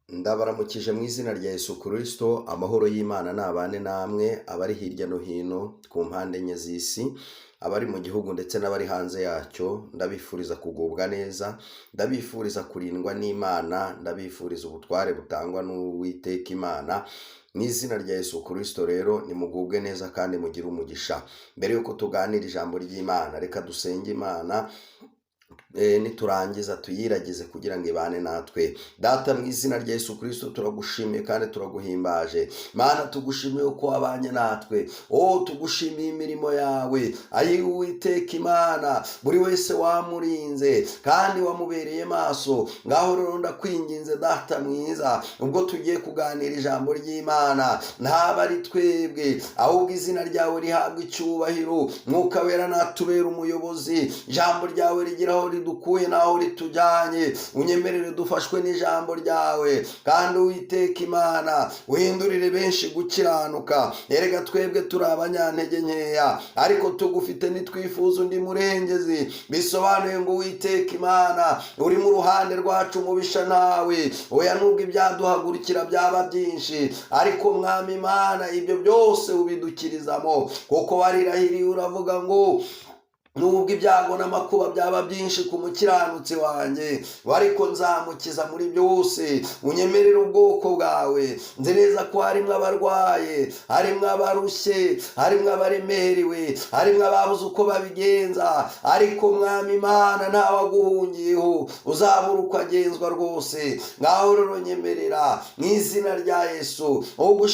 Ndabaramukije mu izina rya Yesu Kristo, amahoro y'Imana nabane namwe, abari hirya no hino ku mpande enye z'isi, abari mu gihugu ndetse n'abari hanze yacyo, ndabifuriza kugubwa neza, ndabifuriza kurindwa n'Imana, ndabifuriza ubutware butangwa n'Uwiteka Imana. Mu izina rya Yesu Kristo rero nimugubwe neza kandi mugire umugisha. Mbere y'uko tuganira ijambo ry'Imana, reka dusenge Imana, niturangiza tuyiragize kugira ngo ibane natwe. Data, mu izina rya Yesu Kristo turagushimiye kandi turaguhimbaje. Mana, tugushimiye uko wabanye natwe. O, tugushimiye imirimo yawe. Ayi Uwiteka Imana, buri wese wamurinze kandi wamubereye maso. Ngaho rero ndakwinginze, Data mwiza, ubwo tugiye kuganira ijambo ry'Imana, ntaba ari twebwe, ahubwo izina ryawe rihabwa icyubahiro. Mwuka Wera natubera umuyobozi, ijambo ryawe rigira aho ridukuye n'aho ritujyanye. Unyemerere dufashwe n'ijambo ryawe, kandi Uwiteka Imana, uhindurire benshi gukiranuka. Erega twebwe turi abanyantege nkeya, ariko tugufite ntitwifuza undi murengezi. Bisobanuye ngo Uwiteka Imana, uri mu ruhande rwacu, mubisha nawe. Oya, nubwo ibyaduhagurukira byaba byinshi, ariko Mwami Imana, ibyo byose ubidukirizamo, kuko warirahiriye uravuga ngo nubwo ibyago n'amakuba byaba byinshi ku mukiranutsi wanjye, ariko nzamukiza muri byose. Unyemerere ubwoko bwawe. Nzi neza ko harimo abarwaye, harimo abarushye, harimo abaremerewe, harimo ababuze uko babigenza, ariko Mwami Imana, ntawaguhungiyeho uzabura uko agenzwa rwose. Ngaho rero nyemerera mu izina rya Yesu,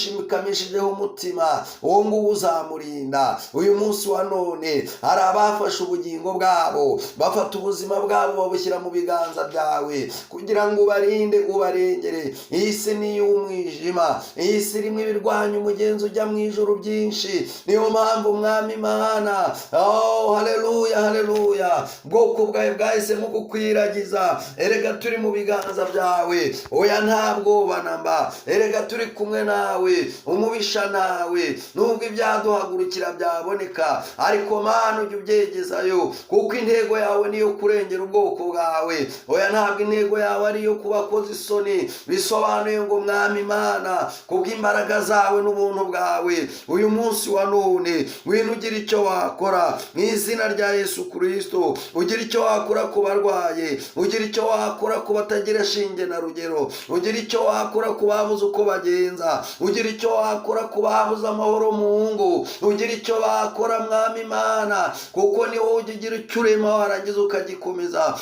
ugushimikamishijeho umutima, uwo nguwo uzamurinda. Uyu munsi wa none hari abafashe ubugingo bwabo, bafata ubuzima bwabo babushyira mu biganza byawe kugira ngo ubarinde, ubarengere. Iyi si ni iy'umwijima, iyi si irimo ibirwanya umugenzi ujya mu ijuru byinshi. Niyo mpamvu, Mwami Imana, oh haleluya, haleluya, ubwoko bwawe bwahisemo kukwiragiza. Erega turi mu biganza byawe. Oya, nta bwoba namba. Erega turi kumwe nawe, umubisha nawe. Nubwo ibyaduhagurukira byaboneka, ariko Mana, ujya ubyegezayo, kuko intego yawe niyo kurengera ubwoko bwawe. Oya, ntabwo intego yawe ari iyo kubakoza isoni. Bisobanuye ngo Mwami Imana, kubw'imbaraga zawe n'ubuntu bwawe, uyu munsi wa none ngwino ugira icyo wakora mu izina rya Yesu Kristo. Ugira icyo wakora ku barwaye, ugira icyo wakora ku batagira shinge na rugero, ugira icyo wakora ku babuze uko bagenza, ugira icyo wakora ku babuze amahoro mu ngo, ugira icyo bakora, Mwami Imana, kuko ni wowe ujya ugira icyo urema warangiza ukagikomeza.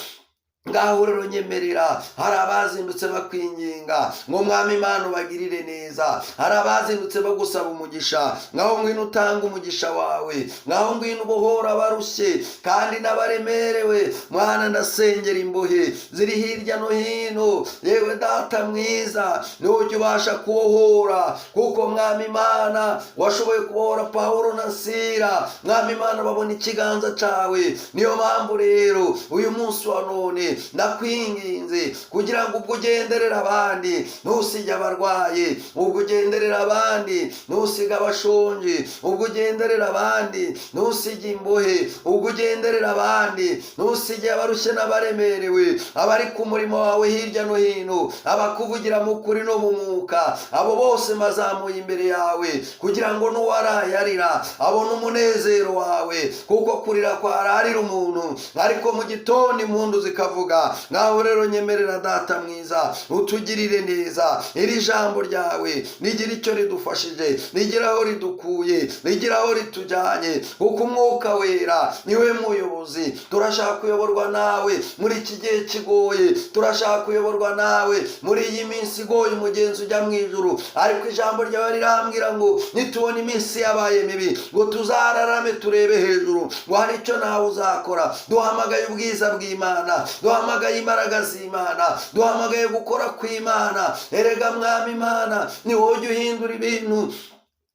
Ngaho rero nyemerera, hari abazindutse bakwinginga ngo Mwami Imana ubagirire neza, hari abazindutse bagusaba umugisha. Ngaho ngwino utange umugisha wawe, ngaho ngwino ubohora abarushye kandi n'abaremerewe. Mwana, ndasengera imbohe ziri hirya no hino. Yewe Data mwiza, niwe ujya ubasha kubohora, kuko Mwami Imana washoboye kubohora Pawulo na Sira. Mwami Imana, babona ikiganza cyawe. Niyo mpamvu rero uyu munsi wa none ndakwinginze kugira ngo ubwo ugenderera abandi ntusige abarwaye, ubwo ugenderera abandi ntusige abashonje, ubwo ugenderera abandi ntusige imbohe, ubwo ugenderera abandi ntusige abarushye n'abaremerewe, abari ku murimo wawe hirya no hino, abakuvugira mu kuri no mu mwuka. Abo bose mbazamuye imbere yawe kugira ngo n'uwaraye arira abone umunezero wawe, kuko kurira kwararira umuntu, ariko mu gitondo impundu zikavuga. Ngaho rero nyemerera, Data mwiza, utugirire neza. Iri jambo ryawe rigira icyo ridufashije, rigira aho ridukuye, rigira aho ritujyanye, kuko Umwuka Wera niwe muyobozi. Turashaka kuyoborwa nawe muri iki gihe kigoye, turashaka kuyoborwa nawe muri iyi minsi igoye umugenzi ujya mu ijuru. Ariko ijambo ryawe rirambwira ngo nitubona iminsi yabaye mibi, ngo tuzararame turebe hejuru, ngo hari icyo nawe uzakora. Duhamagaye ubwiza bw'Imana, duhamagaye imbaraga z'Imana, duhamagaye gukora kw'Imana. Erega Mwami Imana, ni wowe ujya uhindura ibintu.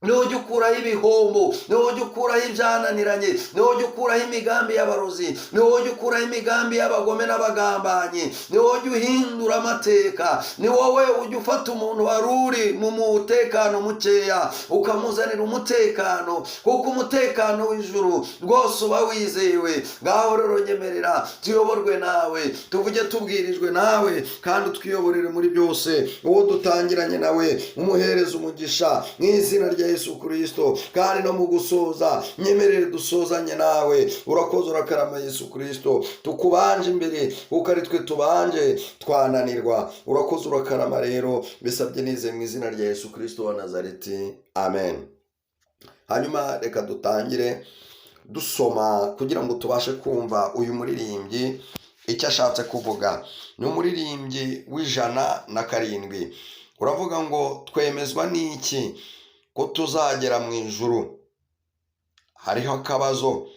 Niwe ujya ukuraho ibihombo, niwe ujya ukuraho ibyananiranye, niwe ujya ukuraho imigambi y'abarozi, niwe ujya ukuraho imigambi y'abagome n'abagambanyi, niwe ujya uhindura amateka, ni wowe ujya ufata umuntu wari uri mu mutekano mukeya ukamuzanira umutekano, kuko umutekano w'ijuru rwose uba wizewe. Ngaho rero nyemerera tuyoborwe nawe, tuvuge tubwirijwe nawe, kandi utwiyoborere muri byose. Uwo dutangiranye nawe umuhereze umugisha mu izina rya Yesu Kirisito. Kandi no mu gusoza, nyemerere dusozanye nawe. Urakoze, urakarama Yesu Kirisito. Tukubanje imbere, kuko ari twe tubanje twananirwa. Urakoze, urakarama. Rero bisabye nize mu izina rya Yesu Kirisito wa Nazareti, amen. Hanyuma reka dutangire dusoma kugira ngo tubashe kumva uyu muririmbyi icyo ashatse kuvuga. Ni umuririmbyi wa 107, uravuga ngo: "Twemezwa n'iki ko tuzagera mu ijuru?" Hariho akabazo.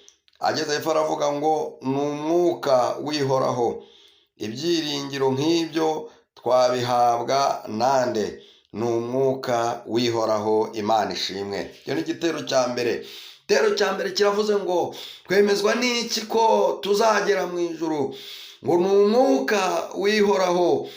Ageze hepfo aravuga ngo: "Ni umwuka wihoraho. Ibyiringiro nk'ibyo twabihabwa nande? Ni umwuka wihoraho." Imana ishimwe. Icyo ni igitero cya mbere. Igitero cya mbere kiravuze ngo: "Twemezwa n'iki ko tuzagera mu ijuru?" Ngo: "Ni umwuka wihoraho."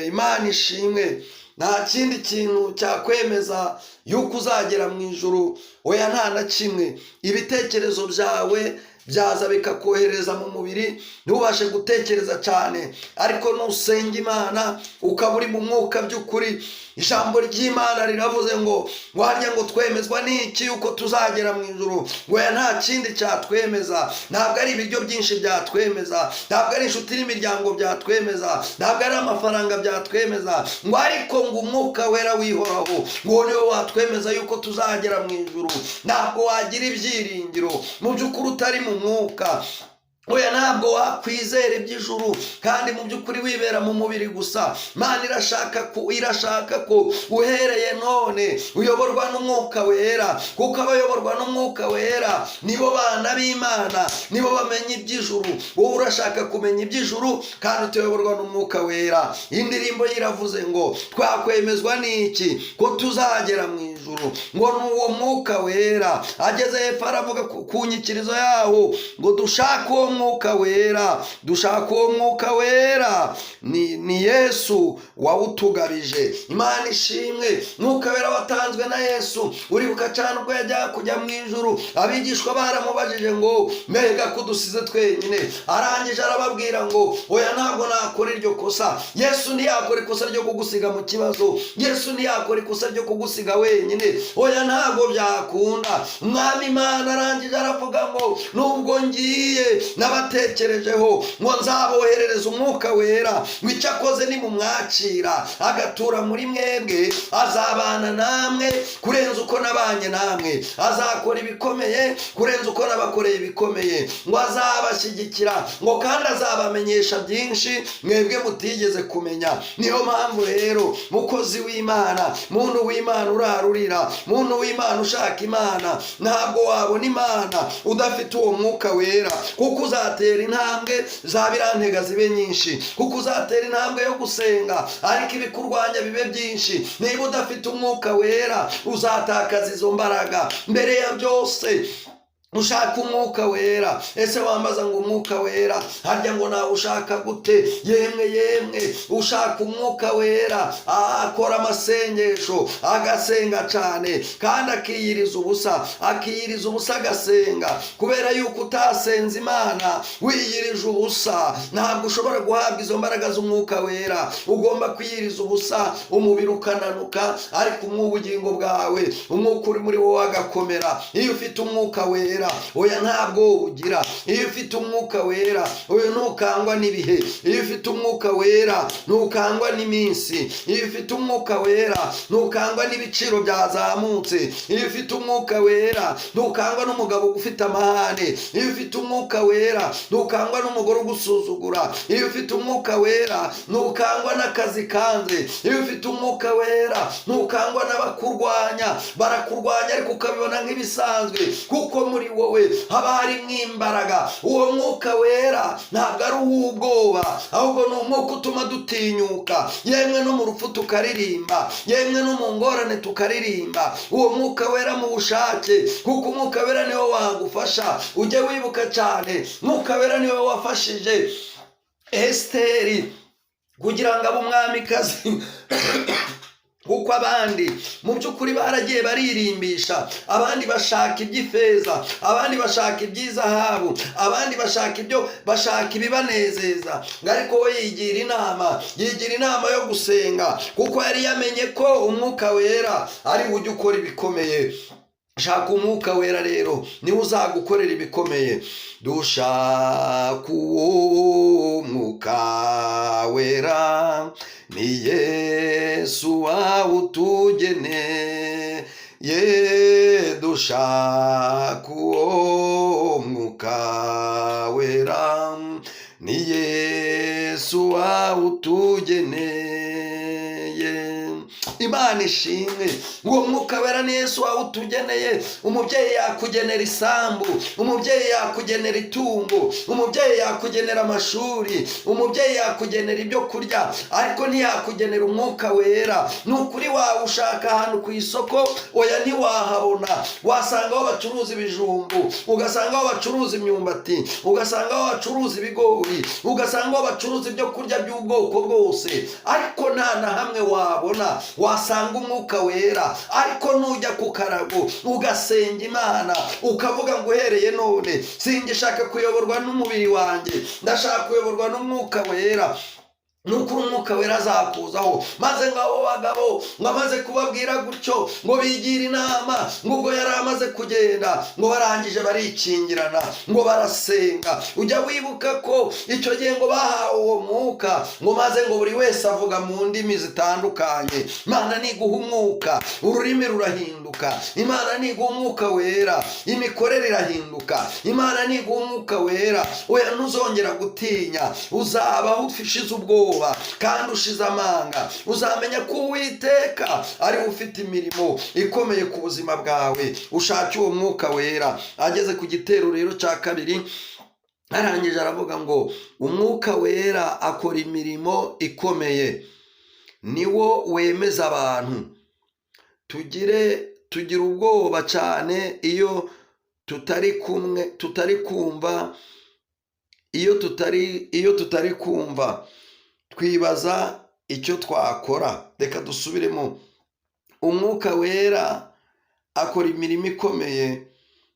Imana ishimwe. Nta kindi kintu cyakwemeza yuko uzagera mu ijuru, oya, nta na kimwe. Ibitekerezo byawe byaza bikakohereza mu mubiri, ntubashe gutekereza cyane, ariko nusenga Imana ukaba uri mu mwuka by'ukuri, ijambo ry'Imana riravuze ngo warya ngo: "Twemezwa n'iki yuko tuzagera mu ijuru?" Ngo oya, nta kindi cyatwemeza. Ntabwo ari ibiryo byinshi byatwemeza, ntabwo ari inshuti n'imiryango byatwemeza, ntabwo ari amafaranga byatwemeza, ngo ariko ngo umwuka wera wihoraho, ngo niwe watwemeza yuko tuzagera mu ijuru. Ntabwo wagira ibyiringiro mu by'ukuri utari mu mwuka. Oya, ntabwo wakwizera iby'ijuru kandi mu by'ukuri wibera mu mubiri gusa. Imana irashaka ko uhereye none uyoborwa n'umwuka wera, kuko abayoborwa n'umwuka wera nibo bana b'Imana, nibo bamenya iby'ijuru. Wowe urashaka kumenya iby'ijuru kandi utayoborwa n'umwuka wera. Indirimbo ye iravuze ngo: "Twakwemezwa n'iki ko tuzagera mu ijuru?" Ngo: "Ni uwo mwuka wera." Ageze hepfo aravuga ku nyikirizo yawo ngo: "Dushake uwo mwuka wera, dushaka uwo mwuka wera, ni Yesu wawutugabije." Imana ishimwe. Mwuka wera watanzwe na Yesu. Uribuka cyane ubwo yajyaga kujya mu ijuru, abigishwa baramubajije ngo: "Mbega ko udusize twenyine?" Arangije arababwira ngo: "Oya, ntabwo nakora iryo kosa." Yesu ntiyakora ikosa ryo kugusiga mu kibazo. Yesu ntiyakora ikosa ryo kugusiga wenyine. Oya, ntabwo byakunda. Umwami Imana arangije aravuga ngo: "Nubwo ngiye, nabatekerejeho, ngo nzaboherereza umwuka wera, ngo icyo akoze nimumwakira agatura muri mwebwe, azabana namwe kurenza uko nabanye namwe, azakora ibikomeye kurenza uko nabakoreye ibikomeye, ngo azabashyigikira, ngo kandi azabamenyesha byinshi mwebwe mutigeze kumenya." Niyo mpamvu rero, mukozi w'Imana, muntu w'Imana urarurira, muntu w'Imana ushaka Imana, ntabwo wabona Imana udafite uwo mwuka wera, kuko uzatera intambwe za birantega zibe nyinshi, kuko uzatera intambwe yo gusenga ariko ibikurwanya bibe byinshi. Niba udafite umwuka wera, uzatakaza izo mbaraga. Mbere ya byose ushaka umwuka wera. Ese wambaza ngo: "Umwuka wera harya ngo nawe ushaka gute?" Yemwe, yemwe, ushaka umwuka wera akora amasengesho, agasenga cyane, kandi akiyiriza ubusa, akiyiriza ubusa agasenga, kubera yuko utasenze Imana wiyirije ubusa, ntabwo ushobora guhabwa izo mbaraga z'umwuka wera. Ugomba kwiyiriza ubusa, umubiri ukananuka, ariko ubugingo bwawe, umwuka uri muri wowe agakomera. Iyo ufite umwuka wera, oya, ntabwo ugira. Iyo ufite umwuka wera, oya, ntukangwa n'ibihe. Iyo ufite umwuka wera, ntukangwa n'iminsi. Iyo ufite umwuka wera, ntukangwa n'ibiciro byazamutse. Iyo ufite umwuka wera, ntukangwa n'umugabo ufite amahane. Iyo ufite umwuka wera, ntukangwa n'umugore ugusuzugura. Iyo ufite umwuka wera, ntukangwa n'akazi kanze. Iyo ufite umwuka wera, ntukangwa n'abakurwanya. Barakurwanya ariko ukabibona nk'ibisanzwe, kuko muri wowe haba harimo imbaraga. Uwo mwuka wera ntabwo ari uw'ubwoba, ahubwo ni umwuka utuma dutinyuka, yemwe no mu rupfu tukaririmba, yemwe no mu ngorane tukaririmba. Uwo mwuka wera mu bushake, kuko umwuka wera niwe wagufasha. Ujye wibuka cyane, mwuka wera niwe wafashije Esiteri kugira ngo abe umwamikazi, kuko abandi mu by'ukuri baragiye baririmbisha, abandi bashaka iby'ifeza, abandi bashaka iby'izahabu, abandi bashaka ibyo bashaka ibibanezeza. Ngo ariko we yigira inama yo gusenga, kuko yari yamenye ko umwuka wera ari we ujya ukora ibikomeye. Shaka umwuka wera rero, niwe uzagukorera ibikomeye. Dushaka uwo mwuka wera, ni Yesu wawutugeneye. Dushaka uwo mwuka wera, ni Yesu wawutugeneye. Imana ishimwe. Uwo mwuka wera ni Yesu wawutugeneye. Umubyeyi yakugenera isambu, umubyeyi yakugenera itungo, umubyeyi yakugenera amashuri, umubyeyi yakugenera ibyo kurya, ariko ntiyakugenera umwuka wera. Ni ukuri, wawushaka ahantu ku isoko, oya, ntiwahabona. Wasanga aho bacuruza ibijumbu, ugasanga aho bacuruza imyumbati, ugasanga aho bacuruza ibigori, ugasanga aho bacuruza ibyo kurya by'ubwoko bwose, ariko nta na hamwe wabona wasanga umwuka wera. Ariko nujya ku karago ugasenga Imana, ukavuga ngo: "Uhereye none singishaka kuyoborwa n'umubiri wanjye, ndashaka kuyoborwa n'umwuka wera," ni ukuri umwuka wera azakuzaho. Maze ngo abo bagabo, ngo amaze kubabwira gutyo, ngo bigira inama, ngo ubwo yari amaze kugenda, ngo barangije barikingirana, ngo barasenga. Ujya wibuka ko icyo gihe ngo bahawe uwo mwuka, ngo maze ngo buri wese avuga mu ndimi zitandukanye. Imana niguha umwuka, ururimi rurahinduka. Imana niguha umwuka wera, imikorere irahinduka. Imana niguha umwuka wera, oya, ntuzongera gutinya. Uzabaho ushize ubwoba kandi ushize amanga. Uzamenya ko Uwiteka ari we ufite imirimo ikomeye ku buzima bwawe. Ushake uwo mwuka wera. Ageze ku gitero rero cya kabiri, arangije aravuga ngo umwuka wera akora imirimo ikomeye, niwo wemeza abantu. Tugira ubwoba cyane iyo tutari kumwe, tutari kumva, iyo tutari kumva, twibaza icyo twakora. Reka dusubiremo. Umwuka wera akora imirimo ikomeye,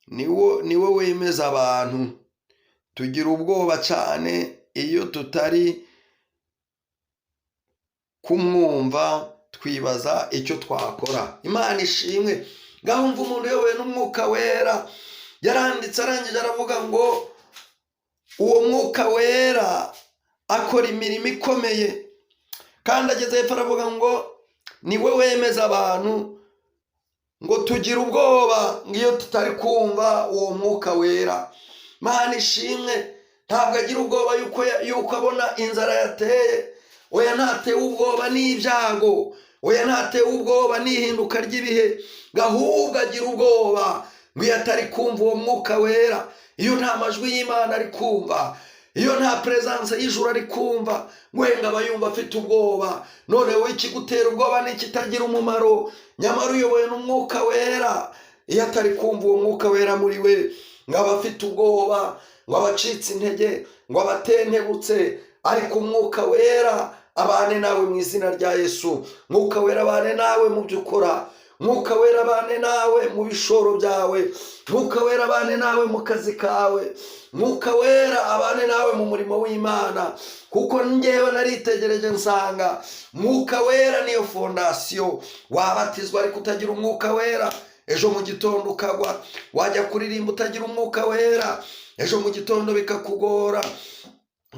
niwo wemeza abantu. Tugira ubwoba cyane iyo tutari kumwumva, twibaza icyo twakora. Imana ishimwe. Ngaho umva umuntu uyobowe n'umwuka wera yaranditse, arangije aravuga ngo uwo mwuka wera akora imirimo ikomeye, kandi ageze hepfo aravuga ngo niwe wemeza abantu. Ngo tugira ubwoba ngo iyo tutari kumva uwo mwuka wera. Mana ishimwe. Ntabwo agira ubwoba yuko abona inzara yateye. Oya, ntatewe ubwoba n'ibyago. Oya, ntatewe ubwoba n'ihinduka ry'ibihe. Ahubwo agira ubwoba ngo iyo atari kumva uwo mwuka wera, iyo nta majwi y'Imana ari kumva, iyo nta presence y'ijuru ari kumva, ngo aba yumva afite ubwoba. Noneho ikigutera ubwoba ni ikitagira umumaro, nyamara uyobowe n'umwuka wera. Iyo atari kumva uwo mwuka wera muri we, ngo aba afite ubwoba, ngo aba acitse intege, ngo aba atentebutse. Ariko umwuka wera abane nawe mu izina rya Yesu. Mwuka wera abane nawe mu byo ukora. Mwuka wera abane nawe mu bishoro byawe. Mwuka wera abane nawe mu kazi kawe. Mwuka wera abane nawe mu murimo w'Imana, kuko ngewe naritegereje nsanga mwuka wera niyo fondation. Wabatizwa ariko utagira umwuka wera, ejo mu gitondo ukagwa. Wajya kuririmba utagira umwuka wera, ejo mu gitondo bikakugora.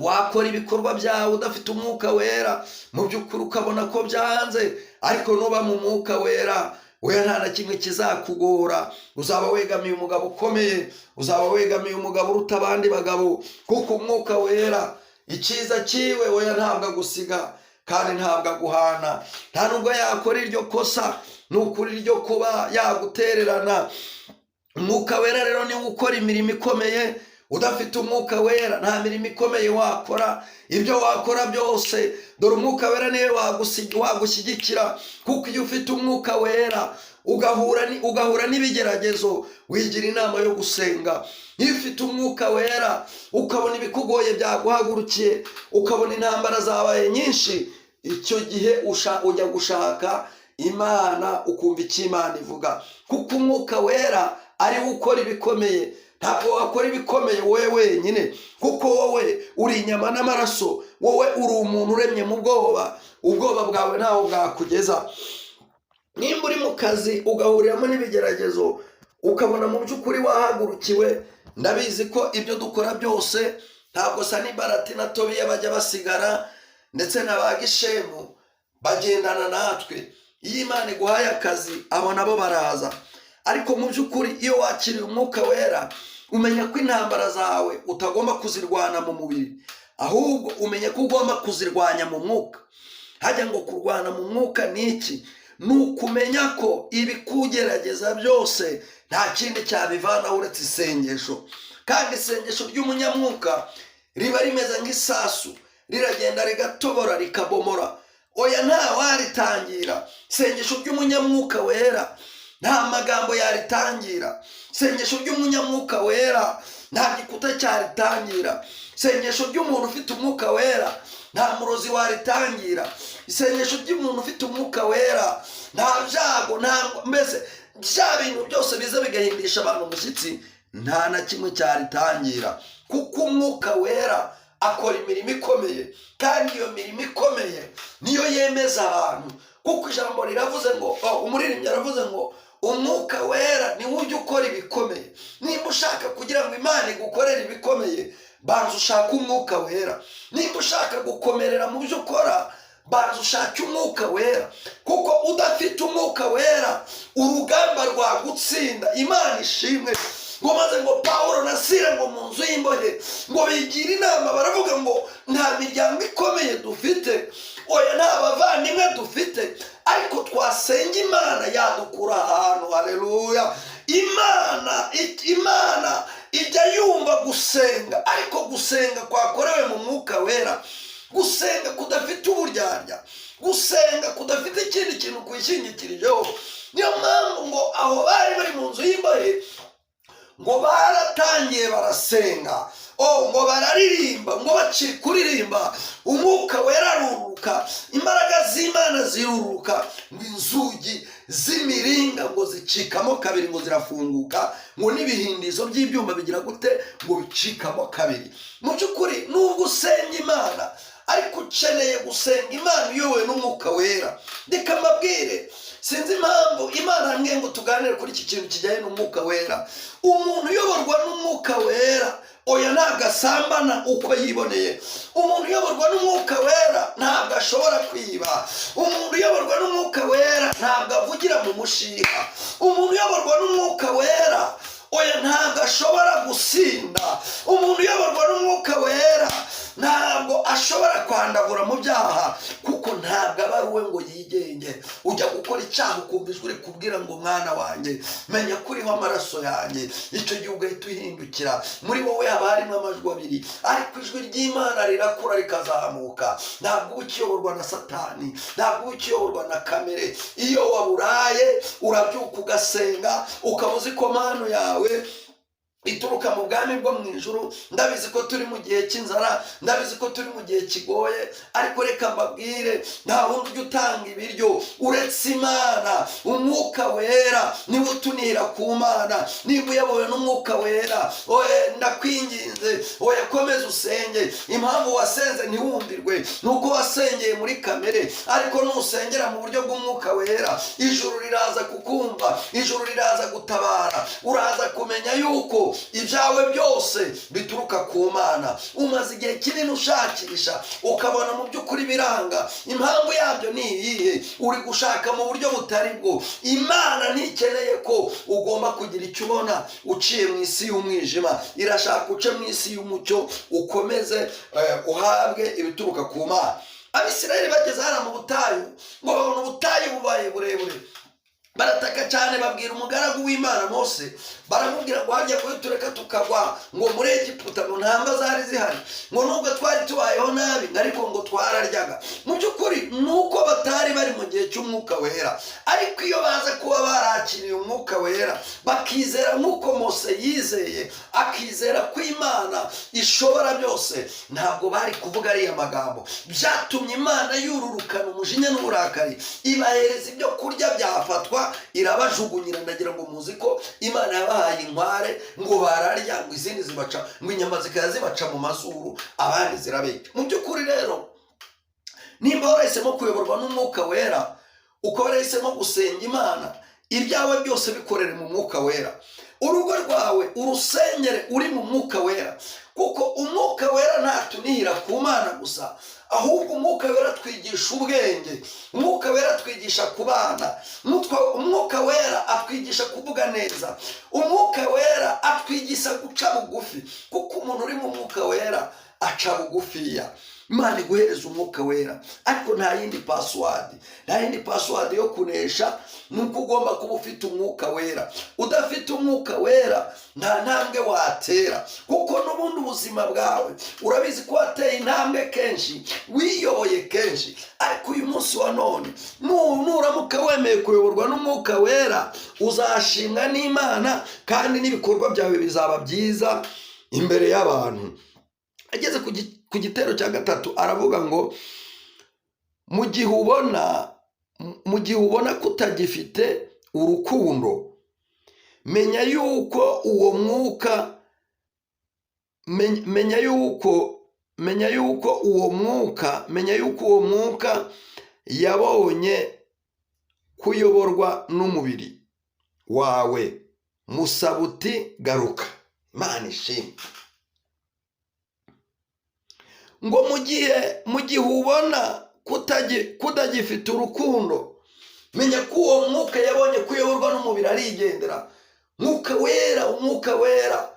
Wakora ibikorwa byawe udafite umwuka wera, mu by'ukuri ukabona ko byanze. Ariko nuba mu mwuka wera, we nta na kimwe kizakugora. Uzaba wegamiye umugabo ukomeye, uzaba wegamiye umugabo uruta abandi bagabo, kuko umwuka wera, icyiza cyiwe, oya, ntabwo agusiga kandi ntabwo aguhana. Nta nubwo yakora iryo kosa, ni ukuri, ryo kuba yagutererana. Umwuka Wera rero niwe ukora imirimo ikomeye. Udafite Umwuka Wera nta mirimo ikomeye wakora, ibyo wakora byose. Dore Umwuka Wera niwe wagushyigikira, kuko iyo ufite Umwuka Wera ugahura n'ibigeragezo, wigira inama yo gusenga. Iyo ufite Umwuka Wera ukabona ibikugoye byaguhagurukiye, ukabona intambara zabaye nyinshi, icyo gihe ujya gushaka Imana, ukumva icyo Imana ivuga, kuko Umwuka Wera ariwe ukora ibikomeye. Ntabwo wakora ibikomeye wowe wenyine, kuko wowe uri inyama n'amaraso, wowe uri umuntu uremye mu bwoba. Ubwoba bwawe ntaho bwakugeza. Nimba uri mu kazi ugahuriramo n'ibigeragezo, ukabona mu by'ukuri wahagurukiwe, ndabizi ko ibyo dukora byose ntabwo Sanibarati na Tobiya bajya basigara, ndetse na ba Gishemu bagendana natwe. Iyo Imana iguhaye akazi, abo nabo baraza. Ariko mu by'ukuri iyo wakiriye Umwuka Wera, umenya ko intambara zawe utagomba kuzirwana mu mubiri, ahubwo umenya ko ugomba kuzirwanya mu mwuka. Hajya ngo kurwana mu mwuka ni iki? Ni ukumenya ko ibikugerageza byose nta kindi cyabivanaho uretse isengesho. Kandi isengesho ry'umunyamwuka riba rimeze nk'isasu, riragenda rigatobora, rikabomora. Oya, nta waritangira isengesho ry'umunyamwuka wera, nta magambo yaritangira isengesho ry'umunyamwuka wera, nta gikuta cyaritangira isengesho ry'umuntu ufite Umwuka Wera, nta murozi waritangira isengesho ry'umuntu ufite Umwuka Wera, nta byago, nta mbese bya bintu byose biza bigahindisha abantu umushyitsi, nta na kimwe cyaritangira, kuko Umwuka Wera akora imirimo ikomeye. Kandi iyo mirimo ikomeye niyo yemeza abantu, kuko ijambo riravuze ngo, umuririmbyi aravuze ngo Umwuka Wera niwe ujya ukora ibikomeye. Nimba ushaka kugira ngo Imana igukorere ibikomeye, banza ushake Umwuka Wera. Nimba ushaka gukomerera mu byo ukora, banza ushake Umwuka Wera, kuko udafite Umwuka Wera urugamba rwagutsinda. Imana ishimwe. Ngo maze ngo Pawulo na Sira ngo mu nzu y'imbohe ngo bigira inama, baravuga ngo nta miryango ikomeye dufite, oya, nta bavandimwe dufite, ariko twasenga Imana yadukura ahantu. Haleluya! Imana ijya yumva gusenga, ariko gusenga kwakorewe mu Mwuka Wera, gusenga kudafite uburyarya, gusenga kudafite ikindi kintu kwishingikirijeho. Niyo mpamvu ngo aho bari bari mu nzu y'imbohe ngo baratangiye barasenga, ngo bararirimba, ngo bakiri kuririmba Umwuka Wera aruruka, imbaraga z'Imana ziruruka, ngo inzugi z'imiringa ngo zicikamo kabiri, ngo zirafunguka, ngo n'ibihindizo by'ibyuma bigira gute? Ngo bicikamo kabiri. Mu by'ukuri nubwo usenga Imana, ariko ukeneye gusenga Imana uyobowe n'Umwuka Wera. Reka mbabwire, sinzi impamvu Imana yambwiye ngo tuganire kuri iki kintu kijyanye n'Umwuka Wera. Umuntu uyoborwa n'Umwuka Wera, oya, ntabwo asambana uko yiboneye. Umuntu uyoborwa n'Umwuka Wera ntabwo ashobora kwiba. Umuntu uyoborwa n'Umwuka Wera ntabwo avugira mu mushiha. Umuntu uyoborwa n'Umwuka Wera, oya, ntabwo ashobora gusinda. Umuntu uyoborwa n'Umwuka Wera ntabwo ashobora kwandavura mu byaha, kuko ntabwo aba ari uwe ngo yigenge. Ujya gukora icyaha ukumva ijwi rikubwira ngo mwana wanjye, menya ko uriho amaraso yanjye. Icyo gihe ugahita uhindukira. Muri wowe haba harimo amajwi abiri, ariko ijwi ry'Imana rirakura rikazamuka. Ntabwo uba ukiyoborwa na Satani, ntabwo uba ukiyoborwa na kamere. Iyo waburaye urabyuka ugasenga, ukaba uzi ko mpano yawe ituruka mu bwami bwo mu ijuru. Ndabizi ko turi mu gihe cy'inzara, ndabizi ko turi mu gihe kigoye, ariko reka mbabwire, nta wundi ujya utanga ibiryo uretse Imana. Umwuka Wera niwe utunira ku Mana. Niba uyobowe n'Umwuka Wera, oye, ndakwinginze, oya, komeza usenge. Impamvu wasenze ntiwumvirwe ni uko wasengeye muri kamere, ariko nusengera mu buryo bw'Umwuka Wera, ijuru riraza kukumva, ijuru riraza gutabara. Uraza kumenya yuko ibyawe byose bituruka ku Mana. Umaze igihe kinini ushakisha, ukabona mu by'ukuri biranga. Impamvu yabyo ni iyihe? Uri gushaka mu buryo butari bwo. Imana ntikeneye ko ugomba kugira icyo ubona uciye mu isi y'umwijima, irashaka uce mu isi y'umucyo, ukomeze uhabwe ibituruka ku Mana. Abisirayeli bageze hariya mu butayu, ngo babona ubutayu bubaye burebure. Barataka cyane, babwira umugaragu w'Imana Mose, baramubwira ngo: "Hajya ngo tureka tukagwa ngo muri Egiputa, ngo nta mva zari zihari, ngo nubwo twari tubayeho nabi, ariko ngo twararyaga." Mu by'ukuri ni uko batari bari mu gihe cy'Umwuka Wera. Ariko iyo baza kuba barakiriye Umwuka Wera, bakizera nk'uko Mose yizeye, akizera ko Imana ishobora byose, ntabwo bari kuvuga ariya magambo. Byatumye Imana yururukana umujinya n'uburakari, ibahereza ibyo kurya byafatwa, irabajugunyira. Ndagira ngo muzi ko Imana yabahaye inkware, ngo bararya, ngo izindi zibaca, ngo inyama zikaba zibaca mu mazuru, abandi zirabica. Mu by'ukuri rero, nimba warahisemo kuyoborwa n'Umwuka Wera, ukaba warahisemo gusenga Imana, ibyawe byose bikorere mu Mwuka Wera. Urugo rwawe urusengere uri mu Mwuka Wera, kuko Umwuka Wera ntatunihira ku Mana gusa, ahubwo Umwuka Wera atwigisha ubwenge, Umwuka Wera atwigisha kubana, Umwuka Wera atwigisha kuvuga neza, Umwuka Wera atwigisha guca bugufi, kuko umuntu uri mu Mwuka Wera aca bugufiya. Imana iguhereza Umwuka Wera, ariko nta yindi password, nta yindi password yo kunesha, ni uko ugomba kuba ufite Umwuka Wera. Udafite Umwuka Wera nta ntambwe watera, kuko n'ubundi ubuzima bwawe urabizi ko wateye intambwe kenshi, wiyoboye kenshi. Ariko uyu munsi wa none, nuramuka wemeye kuyoborwa n'Umwuka Wera, uzashimwa n'Imana kandi n'ibikorwa byawe bizaba byiza imbere y'abantu. Ageze ku gitero cya gatatu, aravuga ngo: "Mu gihe ubona ko utagifite urukundo, menya yuko uwo mwuka, menya yuko uwo mwuka, menya yuko uwo mwuka yabonye kuyoborwa n'umubiri wawe. Musaba uti: 'Garuka.'" Imana ishimwe. Ngo mu gihe ubona kutagifite urukundo, menya ko uwo mwuka yabonye kuyoborwa n'umubiri, arigendera. Mwuka Wera, Umwuka Wera,